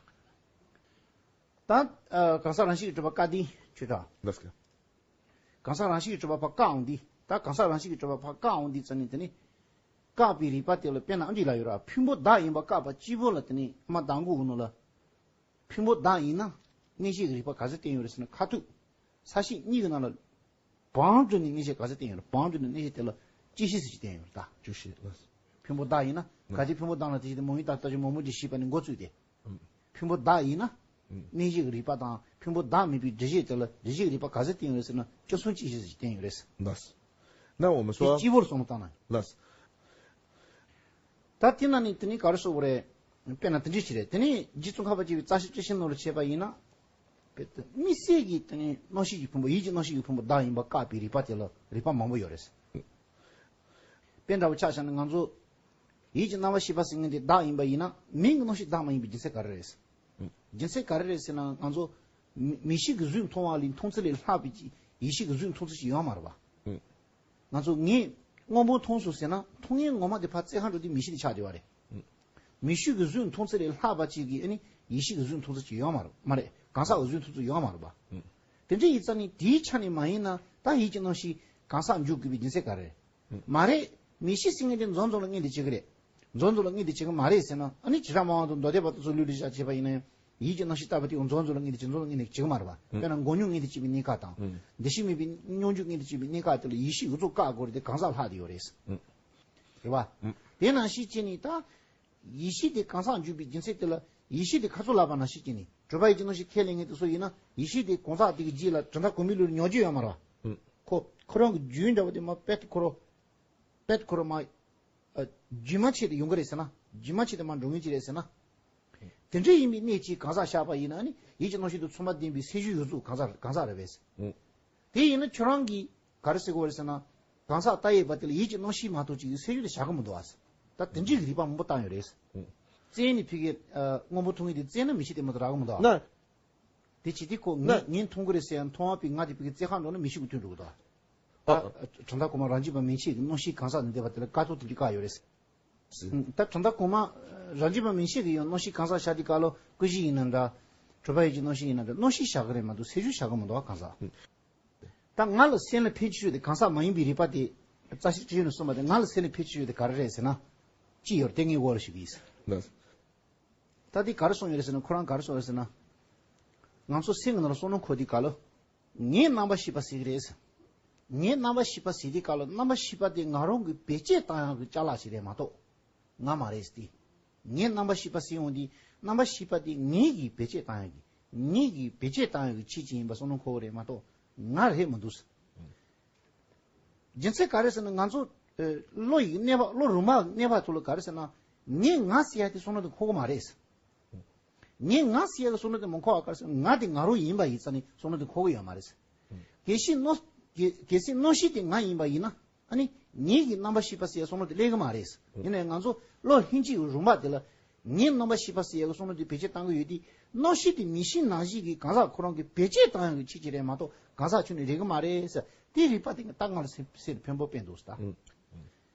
ད། གང་ཟག་རང་བཞིན་གྱིས་གྲུབ་པ་བཀག་འདི་ཆོས་གྲགས། ལགས་སོ། གང་ཟག་རང་བཞིན་གྱིས་གྲུབ་པ་ཕར་བཀག་འོང་འདི། ད་གང་ཟག་རང་བཞིན་གྱིས་གྲུབ་པ་ཕར་བཀག་འོང་འདི་ཙམ་ནས་དེ་ནི། བཀག་པའི་རིགས་པ་དེ་ལ་དཔེར་ན་ཨ་འདི་ལ་ཡོད་ར། ཕུང་པོ་བདག་ཡིན་པ་བཀག་པ་སྤྱི་བོ་ལ་དེ་ནི་ཨ་མ་བདག་མགོ་གི་ནང་ལ། ཕུང་པོ་བདག་ཡིན་ན། གནས་བཞི་གི་རིགས་པ་ག་ཚོད་བསྟན་ཡོད་རེད་ཟེར་ན། ཁ་ཐུག་ས་གཞི་གཉིས་ཀྱི་ནང་ལ། བང་བསྒྲིགས་ནས་གནས་བཞི་ག་ཚོད་བསྟན་ཡོད་རེད། བང་བསྒྲིགས་ནས་གནས་བཞི་དེ་ལ་བཅུ་བཞི་ཟེར་གྱི་བསྟན་ཡོད་རེད་ད། བཅུ་བཞི་ལ། ཕུང་པོ་བདག་ཡིན་ན། ཨ། གལ་ཏེ་ཕུང་པོ་བདག་ལ་དེ་བཞིན་དུ་མ་ཡིན་ད་ལྟ་ཅི་མང་པོ་ཅིག་ཞེས་པ་ནི་འགོ་བཙུགས་ཏེ། ཨ། ཕུང་པོ་བདག་ཡིན་ན། ཨ། གནས་བཞི་གི་རིགས་པ་དང་ཕུང་པོ་བདག་མེད་པའི་སྒྲུབ་བྱེད་དེ་ལ་སྒྲུབ་བྱེད་ཀྱི་རིགས་པ་ག་ཚོད་བསྟན་ཡོད་རེད་ཟེར་ན། བཅུ་གསུམ་བཅུ་བཞི་ཟེར་གྱི་བསྟན་ཡོད་རེད། ལགས། ན་འོ་མ་སོ། དེ་སྤྱི་བོར་སོང་བཏང་ན། ལགས། ད་དེ་ན་ནི་དེ་ནི་ག་རེ་ཞུ་དགོས་རེད། དཔེར་ན་དེ་འདྲ་ཞིག་རེད། དེ་ནི་རྗེ་ཙོང་ཁ་པ་ཅིག་གིས་རྩ་ཤེ་བཅུ་བཞི་ནང་ལ་བྱས་པ་ཡིན་ན། དམིགས་བསལ་གྱི་དེ་ནི་རྣམ་ཤེས་ཀྱི་ཕུང་པོ། ཡིད་ཀྱི་རྣམ་ཤེས་ཀྱི་ཕུང་པོ་བདག་ཡིན་པ་བཀག་པའི་རིགས་པ་དེ་ལ་རིགས་པ་མང་པོ་ཡོད་རེད། དཔེ་འདྲ་བོ་ཆ་བཞག་ན་ང་ཚོ་ཡིད་ཀྱི་རྣམ་པར་ཤེས་པ་ཟེར་མཁན་དེ་བདག་ཡིན་པ་ཡིན་ན། མིང་གི་རྣམ་ཤེས་བདག་མ་ཡིན་པའི་རྒྱུ་མཚན་ག་རེ་རེད། རྒྱུ་མཚན་ག་རེ་རེད་ཟེར་ན། ང་ཚོ་མིག་མིག་ཤེས་ཀྱིས་གཟུགས་མཐོང་བ་ལས་མཐོང་ཚུལ་ལས་ལྷག་པའི་ཡིད་ཤེས་ཀྱིས་གཟུགས་མཐོང་ཚུལ་ཞིག་ཡོད་མ་རེད་པ། ང་ཚོ་ངས་སྔོན་པོ་མཐོང་སོང་ཟེར་ན། མཐོང་མཁན་ངོ་མ་དེ་ཕར་བཙལ་ཁ་འགྲོ་དུས་མིག་ཤེས་དེ་ཆགས་བསྡད་པ་རེད། མིག་ཤེས་ཀྱིས་གཟུགས་མཐོང་ཚུལ་ལས་ལྷག་པ་ཅིག་གིས་ཨ་ནི་ཡིད་ཤེས་ཀྱིས་གཟུགས་མཐོང་ཚུལ་ཅིག་ཡོད་མ་རེད། མ་རེད། གང་ཟག་གིས་གཟུགས་མཐོང་ཚུལ་ཡོད་མ་རེད་པ། དེ་འདྲ་ཡིན་ཙང་ནི་དེའི་ཆ་ནས་མ་ཡིན་ན། ད་ཡིད་ཀྱི་རྣམ་ཤེས་གང་ཟག་འཇོག་དགོས་པའི་རྒྱུ་མཚན་ག་རེ་རེད། མ་རེད། མིག་ཤེས་ཟེར་མཁན་དེ་མཛོ་མཛོ་ལ་བརྙས་ཏེ་བྱེད་ཀྱི་རེད། མཛོ་མཛོ་ལ་བརྙས་ཏེ་བྱེད་ཀྱི་མ་རེད་ཟེར་ན། ཨ་ནི་བྱེ་བྲག་སྨྲ་བ་དང་མདོ་སྡེ་པ་དེ་ཚོ་ལུགས་ལ་བཞག་བྱས་པ་ཡིན་ན་ཡང་། ཡིད་ཀྱི་རྣམ་ཤེས་ལྟ་བུ་དེ་ཡང་མཛོ་མཛོ་ལ་བརྙས་ཏེ་བྱེད། མཛོ་མཛོ་ལ་བརྙས་ཏེ་བྱེད་ཀྱི་མ་རེད་པ། ཨང་། དཔེར་ན་མགོ་རྙོག་བརྙས་ཏེ་བྱེད་པའི་གནས་སྐབས་དང་། ཨང་། འདུ་ཤེས་མེད་པའི་སྙོམས་འཇུག་བརྙས་ཏེ་བྱེད་པའི་གནས་སྐབས་དེ་ལ་ཡིད་ཤེས་ཀྱིས་གཟུགས་བཀག་དགོས་རེད་དེ་གང་ཟག་ལྷག་བསྡད་ཡོད་རེད། ཨང་། རེད་པ། ཨང་། དེ་ནང་བཞིན་བྱས་ནས་ད། ཡིད་ཤེས་དེ་གང་ཟག་འཇོག་པའི་རྒྱུ་མཚན་དེ་ལ་ཡིད་ཤེས་དེ་ཁ་ཚུར་ལབ་པ་ནང་བཞིན་བྱས་ནས། གྲུབ་པ་ཡིད་ཀྱི་རྣམ་ཤེས་ཁས་ལེན་མཁན་དེ་ཚོ་ཡིན་ན། ཡིད་ཤེས་དེ་གང་ཟག་དེ་གི་རྗེས་ལ་གྲུབ་མཐའ་གོང་མའི་ལུགས་ལ་ཉོག་བརྗོད་ཡོད་མ་རེད་པ། ཨང་། ཁོ་ཁོ་རང་གི་རྒྱུན་འདྲ་བོ་དེ་མ་པད་ཁོ་རང་། པད་ཁོ་རང་མ། ཨ། རྒྱུན་མ་ཆད་དུ་ཡོང་གི་རེད་ཟེར་ན། རྒྱུན་མ་ཆད་དུ་མར་འགྲོ་མཁན་ཅིག་རེད་ཟེར་ན། དེ་འདྲ་ཡིན་པའི་གནས་ཅིག་གང་ཟག་བཞག་པ་ཡིན་ན། ཨ་ནི་ཡིད་ཀྱི་རྣམ་ཤེས་དང་མཚུངས་པ་ལྡན་པའི་སེམས་བྱུང་ཡོད་ཚུལ་གང་ཟག་གང་ཟག་རེད་པས། ཨང་། དེ་ཡིན་ན་ཁྱོད་རང་གིས་ག་རེ་ཟེར་དགོས་རེད་ཟེར་ན། གང་ཟག་ལྟ་ཡས་པ་དེ་ལ་ཡིད་ཀྱི་རྣམ་ཤེས་མ་གཏོགས་ཅིག་གི་སེམས་བྱུང་དེ་བཞག་གི་མི་འདུག་པ། ད་དེ་འདྲའི་རིགས་པ་མང་པོ་བཏང་ཡོད་རེད། ཨང་། བཙལ་ནས་ཕ་གིར། ཨ། སྔོན་པོ་མཐོང་མཁན་དེ་བཙལ་ན་མིག་ཤེས་དེ་མ་གཏོགས་རག་གི་མི་འདུག་པ། ན། དེ་བྱེད་དུས་ཁོ་ན། ངས་ངས་མཐོང་གི་རེད་ཟེར་ཡང་མཐོང་བ་པའི་ང་དེ་ཕ་གིར་བཙལ་ཁ་འགྲོ་ན་མིག་ཤེས་ཀྱིས་མཐོང་འགྲོ་གི་འདུག་པ། ཨ། ད་གྲུབ་མཐའ་གོང་མ་རང་རྒྱུད་པ་མན་ཆད་ཀྱི་རྣམ་ཤེས་གང་ཟག་ནས་འདས་པ་དེ་ལ་བཀག་ཐོག་དེ་འདྲ་བཀག་ཡོད་རེད། ད་གྲུབ་མཐའ་གོང་མ་རང་རྒྱུད་པ་མན་ཆད་ཀྱི་ཡང་རྣམ་ཤེས་གང་ཟག་བཞག་དུས་སྐབས་ལ་ཀུན་གཞི་ཡིན་ན་འདྲ། གྲུབ་པ་ཡིད་ཀྱི་རྣམ་ཤེས་ཡིན་ན་འདྲ། རྣམ་ཤེས་བཞག་གི་རེད་མ་གཏོགས་སེམས་བྱུང་བཞག་གི་མི་འདུག་པ་གང་ཟག། ད་ང་ལ་སེམས་ལ་ཕན་ཆེ་ཤོས་དེ་གང་ཟག་མ་ཡིན་པའི་རིགས་པ་དེ། རྩ་ཤེ་བཅུ་བཞི་ནས་གསུངས་པ་དེ། ང་ལ་སེམས་ལ་ཕན་ཆེ་ཤོས་དེ་ག་རེ་རེད་ཟེར་ན། ཅི་ཡོད་དེ་ངས་འོ་ར་ཞུ་གི་ཡིན། ད་དེ་ག་རེ་གསུངས་ཡོད་རེད་ཟེར་ན། ཁོ་རང་ག་རེ་གསུངས་ཡོད་རེད་ཟེར་ན། ང་ཚོ་སེམས་ཀྱི་ནང་ལ་བསམ་བློ་འཁོར་དུས་སྐབས་ལ། ངས་རྣམ་པར་ཤེས་པ་ཟེར་གྱི་རེད། ངས་རྣམ་པར་ཤེས་པ་ཟེར་དུས་སྐབས་ལ་རྣམ་པར་ཤེས་པ་དེ་ང་རང་གིས་བེད་སྤྱོད་བཏང་ཡག་གི་ཅ་ལག་ཞིག་རེད་མ་གཏོགས། ང་མ་རེད་ཟེར་ཏེ། ངས་རྣམ་པར་ཤེས་པ་ཟེར་ཡོང་དུས་རྣམ་པར་ཤེས་པ་དེ་ངེད་ཀྱིས་བེད་སྤྱོད་བཏང་ཡག་གི། ངེད་ཀྱིས་བེད་སྤྱོད་བཏང་ཡག་གི་ཆེད་ཅིག་ཡིན་པ་བསམ་བློ་འཁོར་བ་རེད་མ་གཏོགས་ང་རེད་མི་འདུག་ཟེར། རྒྱུ་མཚན་ག་རེ་ཟེར་ན་ང་ཚོ་ཨ་བློ་ཡི་གནས་བབ། བློ་རུ་མ་གནས་བབ་ཐོག་ལ་ག་རེ་ཟེར་ན། ངས་ང་ཟེར་ཡག་དེ་བསམ་བློ་དེ་འཁོར་གི་མ་རེད་ཟེར། ངས་ང་ཟེར་ཡག་གི་བསམ་བློ་དེ་མ་འཁོར་བ་ག་རེ་ཟེར་ན་ང་དེ་ང་རང་ཡིན་པ་ཡིན་ཙང་ནས་བསམ་བློ་དེ་འཁོར་གི་ཡོད་མ་རེད་ཟེར། གལ་སྲིད་རྣམ་གལ་གལ་སྲིད་རྣམ་ཤེས་དེ་ང་ཡིན་པ་ཡིན་ན། ཨ་ནི་ངེད་ཀྱིས་རྣམ་པར་ཤེས་པ་ཟེར་ཡག་བསམ་བློ་དེ་སླེབས་གི་མ་རེད་ཟེར། ཡིན་ནའི་ང་ཚོ་བློ་ལྷན་སྐྱེས་ཀྱི་རུ་མ་དེ་ལ། ངས་རྣམ་པར་ཤེས་པ་ཟེར་ཡག་གི་བསམ་བློ་དེ་བེད་སྤྱོད་བཏང་གི་ཡོད་དུས། རྣམ་ཤེས་དེ་མིག་ཤེས་རྣམ་ཤེས་ཀྱི་གང་ཟག་ཁོ་རང་གིས་བེད་སྤྱོད་བཏང་ཡག་གི་ཆེད་ཅིག་རེད་མ་གཏོགས་གང་ཟག་ཁྱོན་ནས་རེད་གི་མ་རེད་ཟེར། དེའི་རིགས་པ་དེ་ད་ང་ལ་སེམས་སེམས་ཕན་པོ་སྤེལ་འདུག་ཟེར་ད།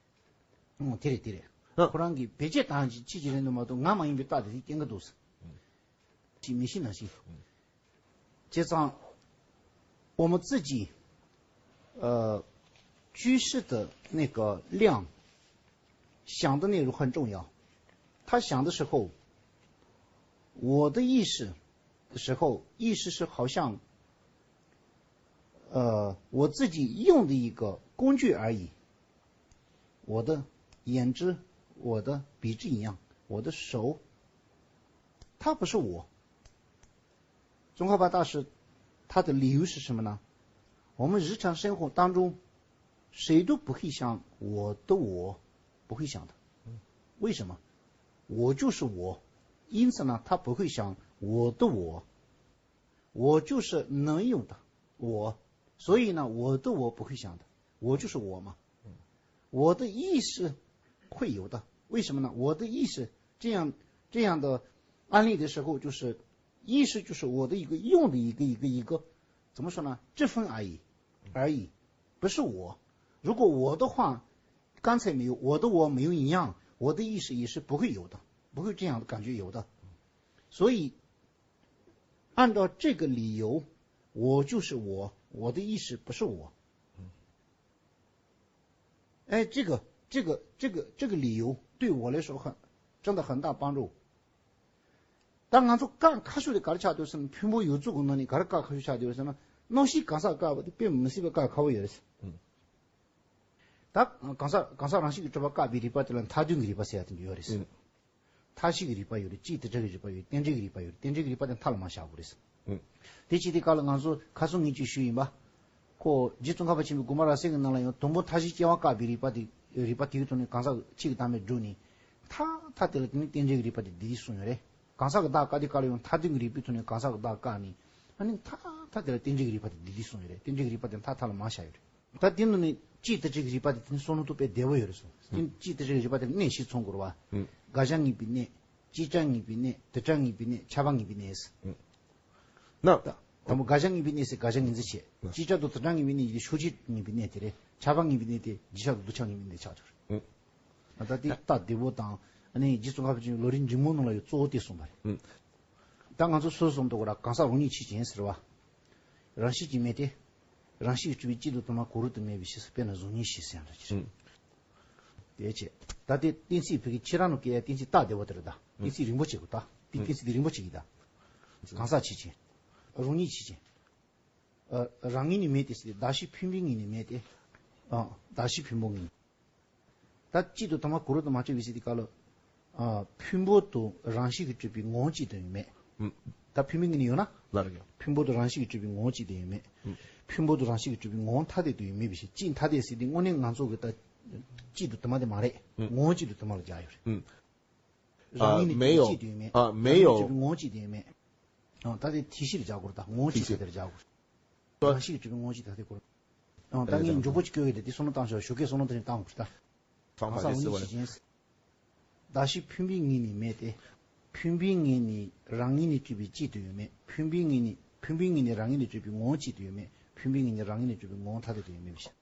ཨང་། དེ་རེད་དེ་རེད། ཨ། ཁོ་རང་གིས་བེད་སྤྱོད་བཏང་ཡག་གི་ཆེད་ཅིག་རེད་འདུག་མ་གཏོགས་ང་མ་ཡིན་པའི་རྟགས་དེ་དེ་སྐྱེ་གི་འདུག་ཟེར། ཅིག་མིག་ཤེས་རྣམ་ཤེས། བྱས་ཙང་། 我们自己，呃，居士的那个量，想的那如何重要？他想的时候，我的意识的时候，意识是好像，呃，我自己用的一个工具而已。我的眼睛，我的鼻子一样，我的手，它不是我。 宗喀巴大师他的理由是什么呢？我们日常生活当中，谁都不会想我的我，不会想的。为什么？我就是我，因此呢，他不会想我的我。我就是能用的我，所以呢，我的我不会想的。我就是我嘛。我的意识会有的，为什么呢？我的意识这样这样的案例的时候，就是意识就是我的一个用的一个一个一个，怎么说呢？支分而已，而已，不是我。如果我的话，刚才没有我的我没有影响，我的意识也是不会有的，不会这样的感觉有的。所以，按照这个理由，我就是我，我的意识不是我。哎，这个这个这个这个理由对我来说很，真的很大帮助。 ད་ང་ཚོ་དཀའ་ཁག་ཤོས་དེ་ག་རེ་ཆགས་འདུག་ཟེར་ན། ཕུང་པོ་ཡོད་ཚད་ཀྱི་ནང་ནས་ག་རེ་དཀའ་ཁག་ཤོས་ཆགས་འདུག་ཟེར་ན། རྣམ་ཤེས་གང་ཟག་བཀག་པ་དེ་དཔེ་མི་སྲིད་པའི་དཀའ་ཁག་པོ་ཡོད་རེད། ད་གང་ཟག་གང་ཟག་རང་བཞིན་གྱིས་གྲུབ་པ་བཀག་པའི་རིགས་པ་དེ་ལ་མཐའ་དོན་གྱི་རིགས་པ་ཟེར་ཡ་དེ་འདྲ་ཡོད་རེད། མཐའ་བཞི་གི་རིགས་པ་ཡོད་རེད། གཅིག་དེ་འདྲ་གི་རིགས་པ་ཡོད་རེད། རྟེན་འབྲེལ་གྱི་རིགས་པ་ཡོད་རེད། རྟེན་འབྲེལ་གྱི་རིགས་པ་དེ་མཐའ་ལ་མ་བཞག་དགོས་རེད། དེ་བྱས་དུས་སྐབས་ལ་ང་ཚོ་ཁ་སང་ངས་ཅིག་ཞུས་ཡིན་པ། ཁོ་རྗེ་ཙོང་ཁ་པ་ཆེན་པོའི་དགོངས་པ་རབ་གསལ་གྱི་ནང་ལ་ཡང་དང་པོ་མཐའ་བཞི་སྐྱེ་བ་བཀག་པའི་རིགས་པ་དེ། རིགས་པ་དེའི་ཐོག་ནས་གང་ཟག་གཅིག་གི་བདག་མེད་བསྒྲུབས་ནས། མཐའ་མཐའ་དེ་ལ་དེ་ནི་རྟེན་འབྲེལ་གྱི་རིགས་པ་དེ་འདི་གསུངས་ཡོད་རེད། གང་ཟག་གི་བདག་བཀག་དུས་སྐབས་ལ་ཡང་མཐའ་དོན་གྱི་རིགས་པའི་ཐོག་ནས་གང་ཟག་གི་བདག་བཀག་ནས། ཨ་ནི་མཐའ་མཐའ་དེ་ལ་རྟེན་འབྲེལ་གྱི་རིགས་པ་དེ་འདི་འདི་གསུངས་ཡོད་རེད། རྟེན་འབྲེལ་གྱི་རིགས་པ་དེ་མཐའ་མཐའ་ལ་མ་བཞག་ཡོད་རེད། ད་དེ་ནང་ནས་གཅིག་དང་གཅིག་གི་རིགས་པ་དེ་དེ་ནི་བསམ་བློ་གཏོང་དཔེ་བདེ་བོ་ཡོད་རེད་སོང་། དེ་གཅིག་དང་གཅིག་གི་རིགས་པ་དེ་གནས་བཞི་ཚང་དགོས་རེད་བ། དགག་བྱ་ངེས་པའི་གནས། བཅད་བྱ་ངེས་པའི་གནས། དག་བྱ་ངེས་པའི་གནས། ཁྱབ་པ་ངེས་པའི་གནས། ན། དང་པོ་དགག་བྱ་ངེས་པའི་གནས་ཟེར་དགག་བྱ་ངོས་འཛིན་བྱེད། ན། བཅད་བྱ་དང་དག་བྱ་ངེས་པའི་གནས་ཀྱི་ཕྱོགས་ཆོས་ངེས་པའི་གནས་དེ་རེད། ཁྱབ་པ་ངེས་པའི་གནས་དེ་བརྗོད་བྱ་དང་གདུལ་བྱ་ངེས་པའི་གནས་ཆགས་ཀྱི་རེད། ཨ་ད་དེ་རྟགས་བདེ་པོ་དང་། ཨ་ནི་རྗེ་ཙོང་ཁ་པ་ཆེན་པོའི་ལམ་རིམ་འབྱུང་པོ་ནང་ལ་ཡང་གཙོ་བོ་དེ་གསུངས་པ་རེད། ད་ང་ཚོ་སོ་སོ་གསུམ་དུ་གོ་ར་གང་ཟག་རང་ཉིད་ཕྱིར་ཞེན་ཟེར་བ། རང་བཞིན་གྱིས་མེད་དེ། རང་བཞིན་གྱིས་གྲུབ་པའི་གཅིག་ཏུ་དུ་མ་གང་རུང་དུ་མེད་པའི་ཕྱིར་ཟེར། དཔེར་ན་གཟུགས་བརྙན་བཞི་ཟེར་ཡང་འདྲ་ཅི་རེད། དེ་བྱས། ད་དེ་གཏན་ཚིགས་བོད་ཀྱི་ཁྱེད་རང་ནང་སྐད་ཡ་གཏན་ཚིགས་རྟགས་བདེ་བོ་དེ་རེད་ད། གཏན་ཚིགས་རིང་པོ་བྱེད་དགོས་ད། དེ་གཏན་ཚིགས་དེ་རིང་པོ་བྱེད་ཀྱི་ད། གང་ཟག་ཕྱིར་ཞེན། རང་ཉིད་ཕྱིར་ཞེན། ཨ་རང་ངོས་ནས་མེད་དེ་ཟེར་ཏེ་གདགས་གཞི་འཕེན་པའི་ངོས་ནས་མེད་དེ། ཨ་གདགས་གཞི་འཕེན་པོ་ངོས་ནས། ད་གཅིག་ཏུ་དུ་མ་གང་རུང་དུ་མ་གྲུབ་པའི་ཕྱིར་དེ་ག་ལ། ཨ་འཕེན་པོ་དང་རང་བཞིན་གྱིས་གྲུབ་པའི་ངོ་བོ་གཅིག་ཏུ་ཡང་མེད། ཨུམ། ད་འཕེན་པའི་ངོས་ནས་ཡོད་ན། ལ་རེད། འཕེན་པོ་དང་རང་བཞིན་གྱིས་གྲུབ་པའི་ངོ་བོ་གཅིག་ཏུ་ཡང་མེད། ཨུམ། འཕེན་པོ་དང་རང་བཞིན་གྱིས་གྲུབ་པའི་ངོ་བོ་ཐ་དད་དུ་ཡང་མེད་པའི་ཕྱིར། གཅིག་ཐ་དད་ཟེར་དེ་དངོས་གནས་ང་ཚོ་གི་ད་གཅིག་ཏུ་དུ་མ་དེ་མ་རེད། ཨུམ། ངོ་བོ་གཅིག་ཏུ་དུ་མ་ལ་སྦྱར་ཡོད་རེད། ཨུམ། རང་ངོས་ནས་གཅིག་ཏུ་ཡང་མེད། ཨ་མེད་ཡོ། རང་ངོས་ནས་གྲུབ་པའི་ངོ་བོ་གཅིག་ཏུ་ཡང་མེད། ཨ་ད་དེ་དེ་ཕྱིར་སྦྱར་དགོས་རེད་ད། ངོ་བོ་གཅིག་ཐ་དད་ལ་སྦྱར་དགོས་རེད། རང་བཞིན་གྱིས་གྲུབ་པའི་ངོ་བོ་གཅིག་ཐ་དད་ཁོ་རང་། ཨ་ད་ངས་མགྱོགས་པོ་ཅིག་བཀོད་ཡོད་དེ་དེ་བསམ་བློ་བཏང་ཤོག་ཞོགས་ཀས་བསམ་བློ་དེ་ནས་བཏང་དགོས་ད། གང་ཟག་རང་ཉིད་ཕྱིར་ཞེན། གདགས་གཞི་འཕེན་པའི་ངོས་ནས་མེད་དེ། འཕེན་པའི་ངོས་ནས་རང་ངོས་ནས་གྲུབ་པའི་གཅིག་ཏུ་ཡང་མེད། འཕེན་པའི་ངོས་ནས་འཕེན་པའི་ངོས་ནས་རང་ངོས་ནས་གྲུབ་པའི་ངོ་བོ་གཅིག་ཏུ་ཡང་མེད། འཕེན་པའི་ངོས་ནས་རང་ངོས་ནས་གྲུབ་པའི་ངོ་བོ་ཐ་དད་དུ་ཡང་མེད་པའི་ཕྱིར།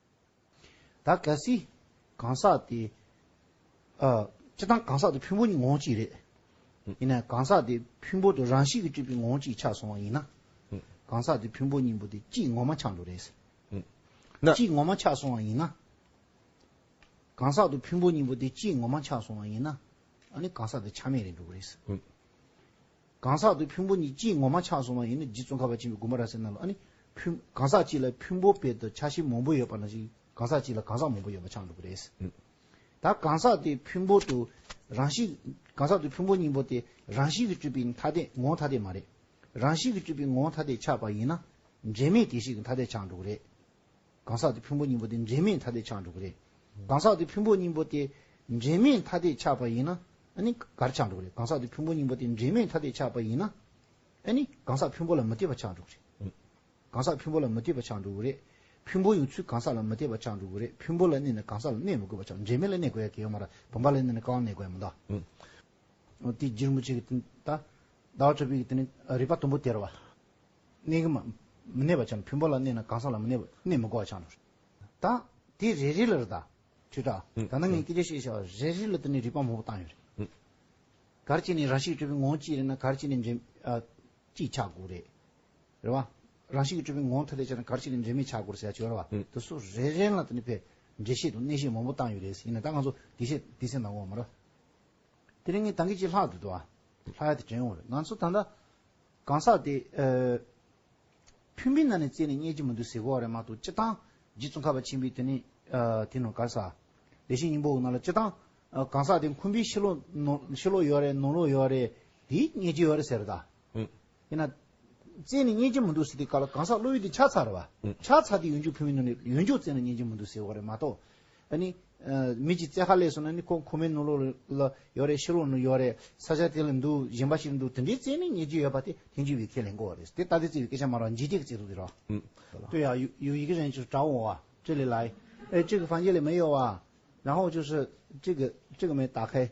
ད་གལ་སྲིད་གང་ཟག་དེ། ཨ་སྤྱིར་བཏང་གང་ཟག་དེ་འཕེན་པོ་གཉིས་ངོ་བོ་གཅིག་རེད། ཡིན་ནའང་གང་ཟག་དེ་འཕེན་པོ་དང་རང་བཞིན་གྱིས་གྲུབ་པའི་ངོ་བོ་གཅིག་ཆགས་སོང་བ་ཡིན་ན། གང་ཟག་དེ་འཕེན་པོ་གཉིས་པོ་དེ་གཅིག་ངོ་མ་ཆགས་འགྲོ་རེད། ན། གཅིག་ངོ་མ་ཆགས་སོང་བ་ཡིན་ན། གང་ཟག་དང་འཕེན་པོ་གཉིས་པོ་དེ་གཅིག་ངོ་མ་ཆགས་སོང་བ་ཡིན་ན། ཨ་ནི་གང་ཟག་དེ་ཆ་མེད་རེད་འགྲོ་གི་རེད། གང་ཟག་དང་ཕུང་པོ་གཉིས་གཅིག་ངོ་མ་ཆགས་སོང་བ་ཡིན་ན། རྗེ་ཙོང་ཁ་པ་ཆེན་པོའི་དགོངས་པ་རབ་གསལ་ནང་ལ། ཨ་ནི་ཕུང་གང་ཟག་གཅིག་ལ་ཕུང་པོ་དཔེ་དང་ཆ་ཤས་མང་པོ་ཡོད་པ་ནང་བཞིན། གང་ཟག་གཅིག་ལ་གང་ཟག་མང་པོ་ཡོད་པ་ཆགས་འགྲོ་གི་རེད། ད་གང་ཟག་དེ་ཕུང་པོ་དང་རང་བཞིན། གང་ཟག་དེ་ཕུང་པོ་གཉིས་པོ་དེ་རང་བཞིན་གྱིས་གྲུབ་པའི་ཐ་དད་ངོ་བོ་ཐ་དད་མ་རེད། རང་བཞིན་གྱིས་གྲུབ་པའི་ངོ་བོ་ཐ་དད་ཆགས་པ་ཡིན་ན། འབྲེལ་མེད་དེ་བཞིན་གྱི་ཐ་དད་ཆགས་འགྲོ་གི་རེད། གང་ཟག་དེ་ཕུང་པོ་གཉིས་པོ་དེ་འབྲེལ་མེད་ཐ་དད་ཆགས་འགྲོ་གི་རེད། གང་ཟག་དེ་ཕུང་པོ་གཉིས་པོ་དེ་འབྲེལ་མེད་ཐ་དད་ཆགས་པ་ཡིན་ན། ཨ་ནི་ག་རེ་ཆགས་འགྲོ་གི་རེད། གང་ཟག་དེ་ཕུང་པོ་གཉིས་པོ་དེ་འབྲེལ་མེད་ཐ་དད་ཆགས་པ་ཡིན་ན། ཨ་ནི་གང་ཟག་ཕུང་པོ་ལ་མི་ལྟོས་པ་ཆགས་འགྲོ་གི་རེད། གང་ཟག་ཕུང་པོ་ལ་མི་ལྟོས་པ་ཆགས་འགྲོ་གི་རེད། ཕུང་པོ་ཡང་ཚུར་གང་ཟག་ལ་མི་ལྟོས་པ་ཆགས་འགྲོ་གི་རེད། ཕུང་པོ་ལ་གནས་ནས་གང་ཟག་ལ་གནས་མི་དགོས་པ་ཆགས། འབྲེལ་མེད་ལ་གནས་དགོས་ཡ་གལ་ཡོད་མ་རེད། བུམ་པ་ལ་གནས་ནས་གང་ལ་གནས་དགོས་ཡ་མི་འདུག། ཨོ་དེ་རྗེ་རིན་པོ་ཆེ་གིས་དེ་ད་ཟླ་བ་གྲགས་པས་དེ་ནི་རིགས་པ་དང་པོ་དེ་རེད་བ། གནས་གི་མ་མི་གནས་པ་ཆགས་ན། ཕུང་པོ་ལ་གནས་ན་གང་ཟག་ལ་མི་གནས་པ་གནས་མི་དགོས་པ་ཆགས་འགྲོ་རེད། ད་དེ་རེ་རེ་ལ་རེད་ད། ཁྱོད་ད་ད་ནང་ངས་སྐད་ཆ་བཤད་བཞག་པ་རེ་རེ་ལ་དེ་ནི་རིགས་པ་མང་པོ་བཏང་ཡོད་རེད། ག་རེ་བྱས་ནས་རང་བཞིན་གྱིས་གྲུབ་པའི་ངོ་བོ་གཅིག་རེད་ན། ག་རེ་བྱས་ནས་འབྲེལ་ཨ་གཅིག་ཆགས་དགོས་རེད། རེད་བ། རང་བཞིན་གྱིས་གྲུབ་པའི་ངོ་བོ་ཐ་དད་ཆགས་ན་ག་རེ་བྱས་ནས་འབྲེལ་མེད་ཆགས་དགོས་རེད་ཟེར་ཡ་ཅིག་ཡོད་རེད་བ། དེ་ཚོ་རེ་རེ་ལ་དེ་ནི་ཕར་འགྲེལ་བཤད་དང་གནས་བཤད་མང་པོ་བཏང་ཡོད་རེད། ཡིན་ན་ད་ང་ཚོ་དེ་བཤད་དེ་བཤད་གནང་དགོས་མ་རེད། དེ་རིང་ངས་ད་གིན་ཅིག་ལྷག་འདུག་དོ། ལྷག་ཡ་དེ་དྲན་ཡོང་རེད། ང་ཚོ་ད་ལྟ་གང་ཟག་དེ་ཨ་ཕུང་པོའི་ནང་ནས་རྩད་ནས་རྙེད་ཀྱི་མི་འདུག་ཟེར་གོ་བ་རེད་མ་གཏོགས། སྤྱིར་བཏང་རྗེ་ཙོང་ཁ་པ་ཆེན་པོས་དེ་ནི་ཨ་དེ་ནང་ག་ས་ལེགས་བཤད་སྙིང་པོ་ནང་ལ་སྤྱིར་བཏང་ཨ་གང་ཟག་དེ་ཁུངས་པའི་ཕྱི་ལོགས་ནང་ཕྱི་ལོགས་ཡོད་རེད། ནང་ལོགས་ཡོད་རེད། དེ་རྙེད་ཀྱི་ཡོད་རེད་ཟེར་རེད་ད། ཡིན་ན། རྩད་ནས་རྙེད་ཀྱི་མི་འདུག་ཟེར་དུས་སྐབས་ལ་གང་ཟག་བློ་ཡུལ་དེ་ཆགས་ཚར་བ། ཆགས་ཚར་དུས་ཡོངས་གཅོད་ཕུང་པོའི་ནང་ནས་ཡོངས་གཅོད་རྩད་ནས་རྙེད་ཀྱི་མི་འདུག་ཟེར་བ་རེད་མ་གཏོགས། ཨ་ནི། ཨ་མི་གཅིག་རྩད་ག་ལས་སོང་ན་ནི་ཁོ་ཁུག་མའི་ནང་ལོགས་ལ་ཡོད་རེད། ཕྱི་ལོགས་ནང་ཡོད་རེད། ས་ཆ་དེ་ལ་འདུག། གཞན་པ་ཞིག་འདུག། དེ་འདྲའི་རྩད་ནས་རྙེད་ཀྱི་ཡོད་པ་དེ་ཐེག་མཆོག་པས་ཁས་ལེན་གྱི་ཡོད་རེད། དེ་ལྟ་དུས་རྩད་པའི་སྐད་ཆ་མ་རེད། འཇིག་རྟེན་གྱི་རྩད་དུ་དེ་རེད།对呀，有有一个人就是找我啊，这里来，哎，这个房间里没有啊，然后就是这个这个门打开，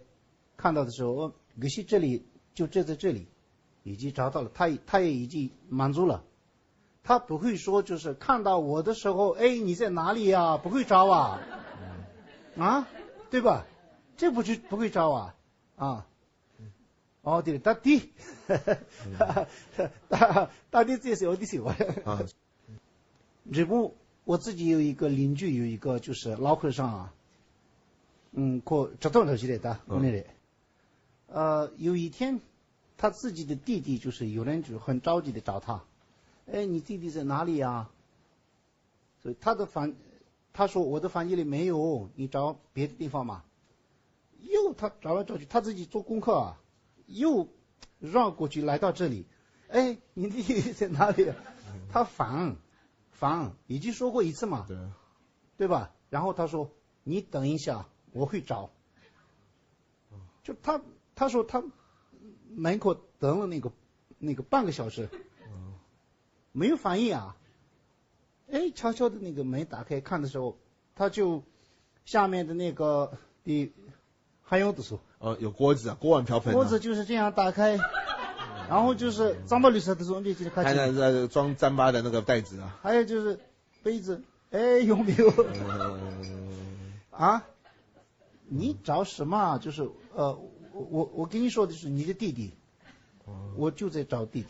看到的时候，哦，可是这里就这在这里，已经找到了，他他也已经满足了。他不会说就是看到我的时候，哎，你在哪里呀？不会找啊，啊，对吧？这不是不会找啊，啊，哦，对了，他的，他他的这些我的喜欢。啊，只不过我自己有一个邻居，有一个就是老和尚啊，嗯，可这段东西来的，国内的。呃，有一天，他自己的弟弟就是有人就很着急的找他，哎，你弟弟在哪里呀？所以他的房，他说我的房间里没有，你找别的地方嘛。又他找来找去，他自己做功课啊，又绕过去来到这里，哎，你弟弟在哪里？他房，房已经说过一次嘛，对，对吧？然后他说你等一下，我会找。就他他说他门口等了那个那个半个小时，没有反应啊。哎，悄悄的那个门打开看的时候，他就下面的那个的还有的说，呃，有锅子啊，锅碗瓢盆啊。锅子就是这样打开，然后就是脏巴绿色的东西就是看见，还有那个装糌粑的那个袋子啊。还有就是杯子，哎，有没有？啊？你找什么啊？就是呃，我我我跟你说的是你的弟弟，我就在找弟弟。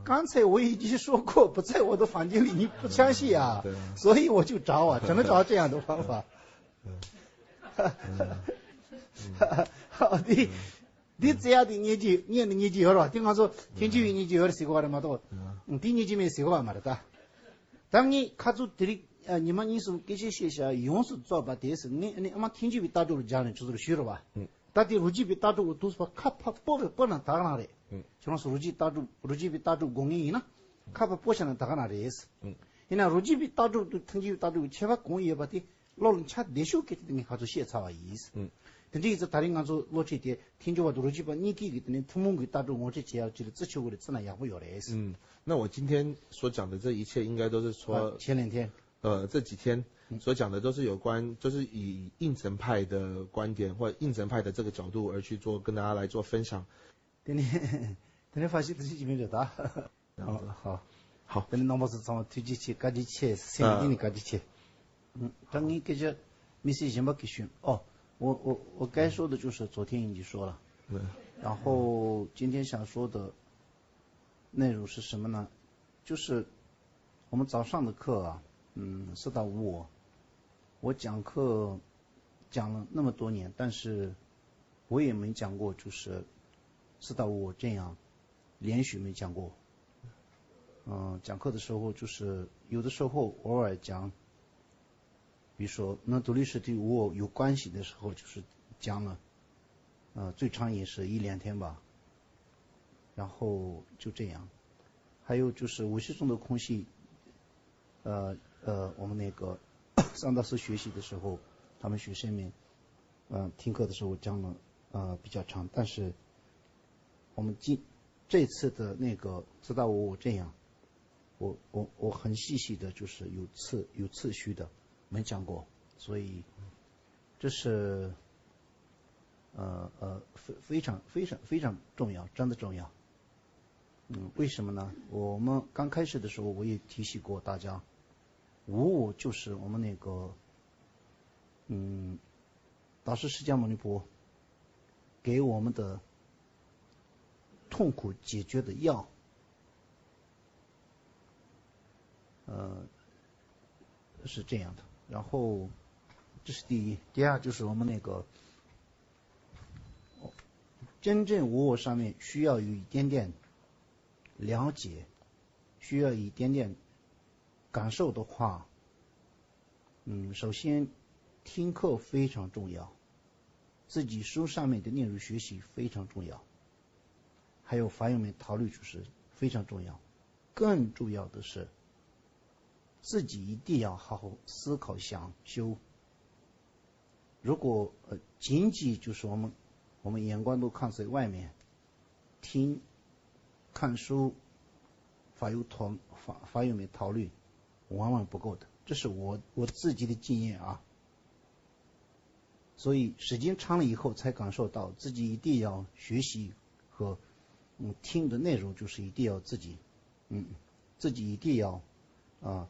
刚才我已经说过不在我的房间里，你不相信啊？对啊。所以我就找啊，只能找这样的方法。好的。འདི་རྩད་ཡག་དེ་རྙེད་ཀྱི་རྙེད་ནི་རྙེད་ཀྱི་ཡོད་རེད་བ། དེ་ང་ཚོ་ཐེག་མཆོག་པས་རྙེད་ཀྱི་ཡོད་རེད་ཟེར་གི་ཡོད་རེད་མ་གཏོགས། ཨ་དེ་རྙེད་ཀྱི་མེད་ཟེར་གི་ཡོད་མ་རེད་ད། ད་ངས་ཁ་ཚུར་དེ་རིང་ཨ་ཉི་མ་གཉིས་གསུམ་སྐད་ཆ་བཤད་བྱས་ཡོངས་སུ་རྫོགས་པ་དེ་ཟེར་ངས་ཨ་ནི་ཨ་མ་ཐེག་མཆོག་པའི་ལྟ་གྲུབ་ལ་སྦྱར་ནས་ཁྱོད་ཚོར་ཞུས་རེད་བ། ཨ་ད་དེ་རོ་རྗེ་པའི་ལྟ་གྲུབ་ལ་ཐུག་པ་ཁ་ཕར་སྤོ་བའི་སྤོ་ན་ད་ག་རང་རེད། ཨ་ཁྱོད་རང་ཚོ་རོ་རྗེ་ལྟ་གྲུབ་རོ་རྗེ་པའི་ལྟ་གྲུབ་དགོས་ངེས་ཡིན་ན་ཁ་ཕར་སྤོ་བྱས་ན་ད་ག་རང་རེད། ཨ་ཡིན་ན་རོ་རྗེ་པའི་ལྟ་གྲུབ་དང་ཐེག་མཆོག་པའི་ལྟ་གྲུབ་ཀྱི་ཁྱད་པར་གང་ཡོད་པ་དེ། བློ་ལ་འཆར་བདེ་ཤོས་སྐད་ཆ་དེ་ངས་ཁ་ཚུར་བཤད་ཚར་བ་ཡིན། ཨུམ། དེ་འདྲ་ཡིན་ཙང་ད་རིང་ང་ཚོ་སློབ་ཁྲིད་དེ་ཐེག་མཆོག་པ་དང་རོ་རྗེ་པ་གཉིས་ཀྱི་གི་དེ་ནས་ཐུན་མོང་གི་ལྟ་གྲུབ་ངོ་སྤྲོད་བྱེད་ཡག་ཅིག་ལ་རྩི་ཆོག་གི་རེད། བརྩི་ན་ཡག་པོ་ཡོད་རེད། ཨུམ། 那我今天所讲的这一切，应该都是说，啊，前两天。呃，这几天所讲的都是有关，就是以应成派的观点或应成派的这个角度而去做，跟大家来做分享。དེ་ནས་དེ་ནས་ཧྥ་ཤི་ཏི་ཞིག་མིན་རེད་ད། 这样子。好。好。 དེ་ནས་རྣམ་པ་ཚོ་ཚང་མ་ཐུགས་རྗེ་ཆེ། བཀའ་དྲིན་ཆེ། སེམས་གཏིང་ནས་བཀའ་དྲིན་ཆེ། ཨ། ད་ངའི་སྐད་ཆ་མི་སེར་གཞན་པ་གིས་ཞུས། ཨོ། 我我我该说的就是昨天已经说了。嗯。然后今天想说的内容是什么呢？就是我们早上的课啊，嗯，四大无我，我讲课讲了那么多年，但是我也没讲过，就是自大无我正阳连续没讲过。嗯，讲课的时候就是有的时候偶尔讲，比如说那独立实体无我有关系的时候，就是讲了，呃，最长也是一两天吧，然后就这样。还有就是无序中的空隙，呃呃，我们那个上大师学习的时候，他们学生们，嗯、听课的时候讲了，呃，比较长，但是我们今这次的那个自大无我正阳，我我我很细细的，就是有次有次序的没讲过，所以这是呃呃非非常非常非常重要，真的重要。嗯，为什么呢？我们刚开始的时候我也提醒过大家，无我就是我们那个，嗯，大师释迦牟尼佛给我们的痛苦解决的药。呃，是这样的。然后，这是第一。第二，就是我们那个真正无我上面需要有一点点了解，需要一点点感受的话，嗯，首先听课非常重要，自己书上面的内容学习非常重要，还有法友们讨论就是非常重要。更重要的是，自己一定要好好思考想修。如果呃仅仅就是我们我们眼光都看在外面，听、看书、法友讨法法友们讨论，往往不够的。这是我我自己的经验啊。所以时间长了以后才感受到自己一定要学习和嗯听的内容，就是一定要自己嗯自己一定要啊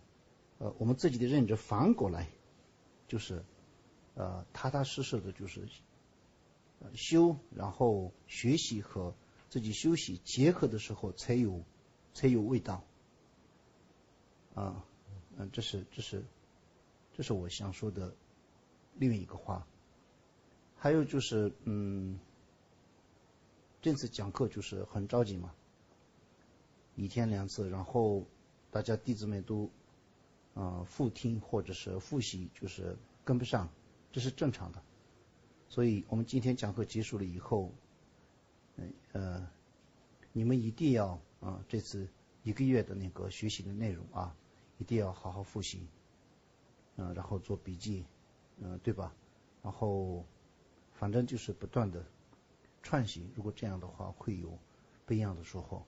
呃我们自己的认知反过来，就是呃踏踏实实的，就是呃修，然后学习和自己休息结合的时候才有才有味道。啊，嗯，这是这是这是我想说的另一个话。还有就是，嗯，这次讲课就是很着急嘛，一天两次，然后大家弟子们都，呃，复听或者是复习，就是跟不上，这是正常的。所以我们今天讲课结束了以后，嗯呃，你们一定要啊，这次一个月的那个学习的内容啊，一定要好好复习，嗯、然后做笔记，嗯、对吧？然后反正就是不断的创新，如果这样的话，会有不一样的收获。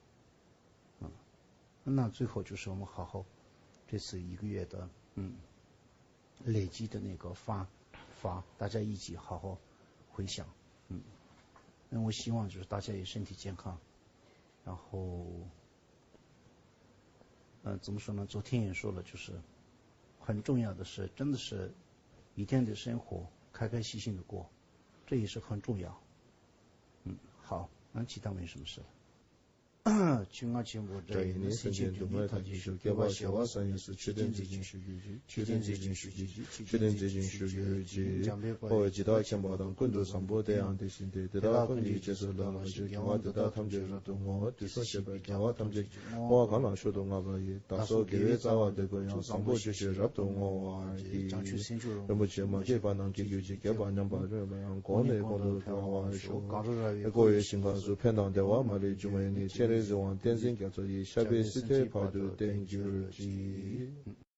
嗯，那最后就是我们好好这次一个月的嗯累积的那个发发，大家一起好好回想。嗯，那我希望就是大家也身体健康，然后，嗯、怎么说呢？昨天也说了，就是很重要的是，真的是一天的生活开开心心的过，这也是很重要。嗯，好，那其他没什么事了。ཆོས་རྔ་ཆེན་པོ་སྒྲ་ཡིས་ནི། སེམས་ཅན་སྡུག་བསྔལ་ཐམས་ཅད་སྐྱོབ། སྐྱོབ་པ་བྱེ་བ་བསམ་ཡས་སུ། མཆོད་རྟེན་མཛེས་ཤིང་བཞུགས་གྱུར་ཅིག་མཆོད་རྟེན་མཛེས་ཤིང་བཞུགས་གྱུར་ཅིག་མཆོད་རྟེན་མཛེས་ཤིང་བཞུགས་གྱུར་ཅིག་འཇམ་དཔལ་དཔའ་བོས་ཇི་ལྟར་མཁྱེན་པ་དང་། ཀུན་ཏུ་བཟང་པོ་དེ་ཡང་དེ་བཞིན་ཏེ། དེ་དག་ཀུན་གྱི་རྗེས་སུ་བདག་སློབ་ཅིང་། དགེ་བ་འདི་དག་ཐམས་ཅད་རབ་ཏུ་བསྔོ། དུས་གསུམ་གཤེགས་པའི་རྒྱལ་བ་ཐམས་ཅད་ཀྱིས། བསྔོ་བ་གང་ལ་མཆོག་ཏུ་བསྔགས་པ་ཡི། བདག་སོགས་དགེ་བའི་རྩ་བ་འདི་ཀུན་ཀྱང་། བཟང་པོ་སྤྱོད་ཕྱིར་རབ་ཏུ་བསྔོ་བར་བགྱི། བྱང་ཆུབ་སེམས་མཆོག་རིན་པོ་ཆེ། མ་སྐྱེས་པ་རྣམས་སྐྱེ་གྱུར་ཅིག་སྐྱེས་པ་ཉམས་པ་རིང་བ་ཡང་། གོང་ནས་གོང་དུ་འཕེལ་བར་ཤོག་གངས་རི་ར་བས་ཀོ་བའི་ཞིང་ཁམས་སུ། ཕན་དང་བདེ་བ་མ་ལུས་འབྱུང་བའི་གནས། སྤྱན་རས་གཟིགས་དབང་བསྟན་འཛིན་རྒྱ་མཚོ་ཡི། ཞབས་པད་སྲིད་མཐའི་བར་དུ་བརྟན་གྱུར་ཅིག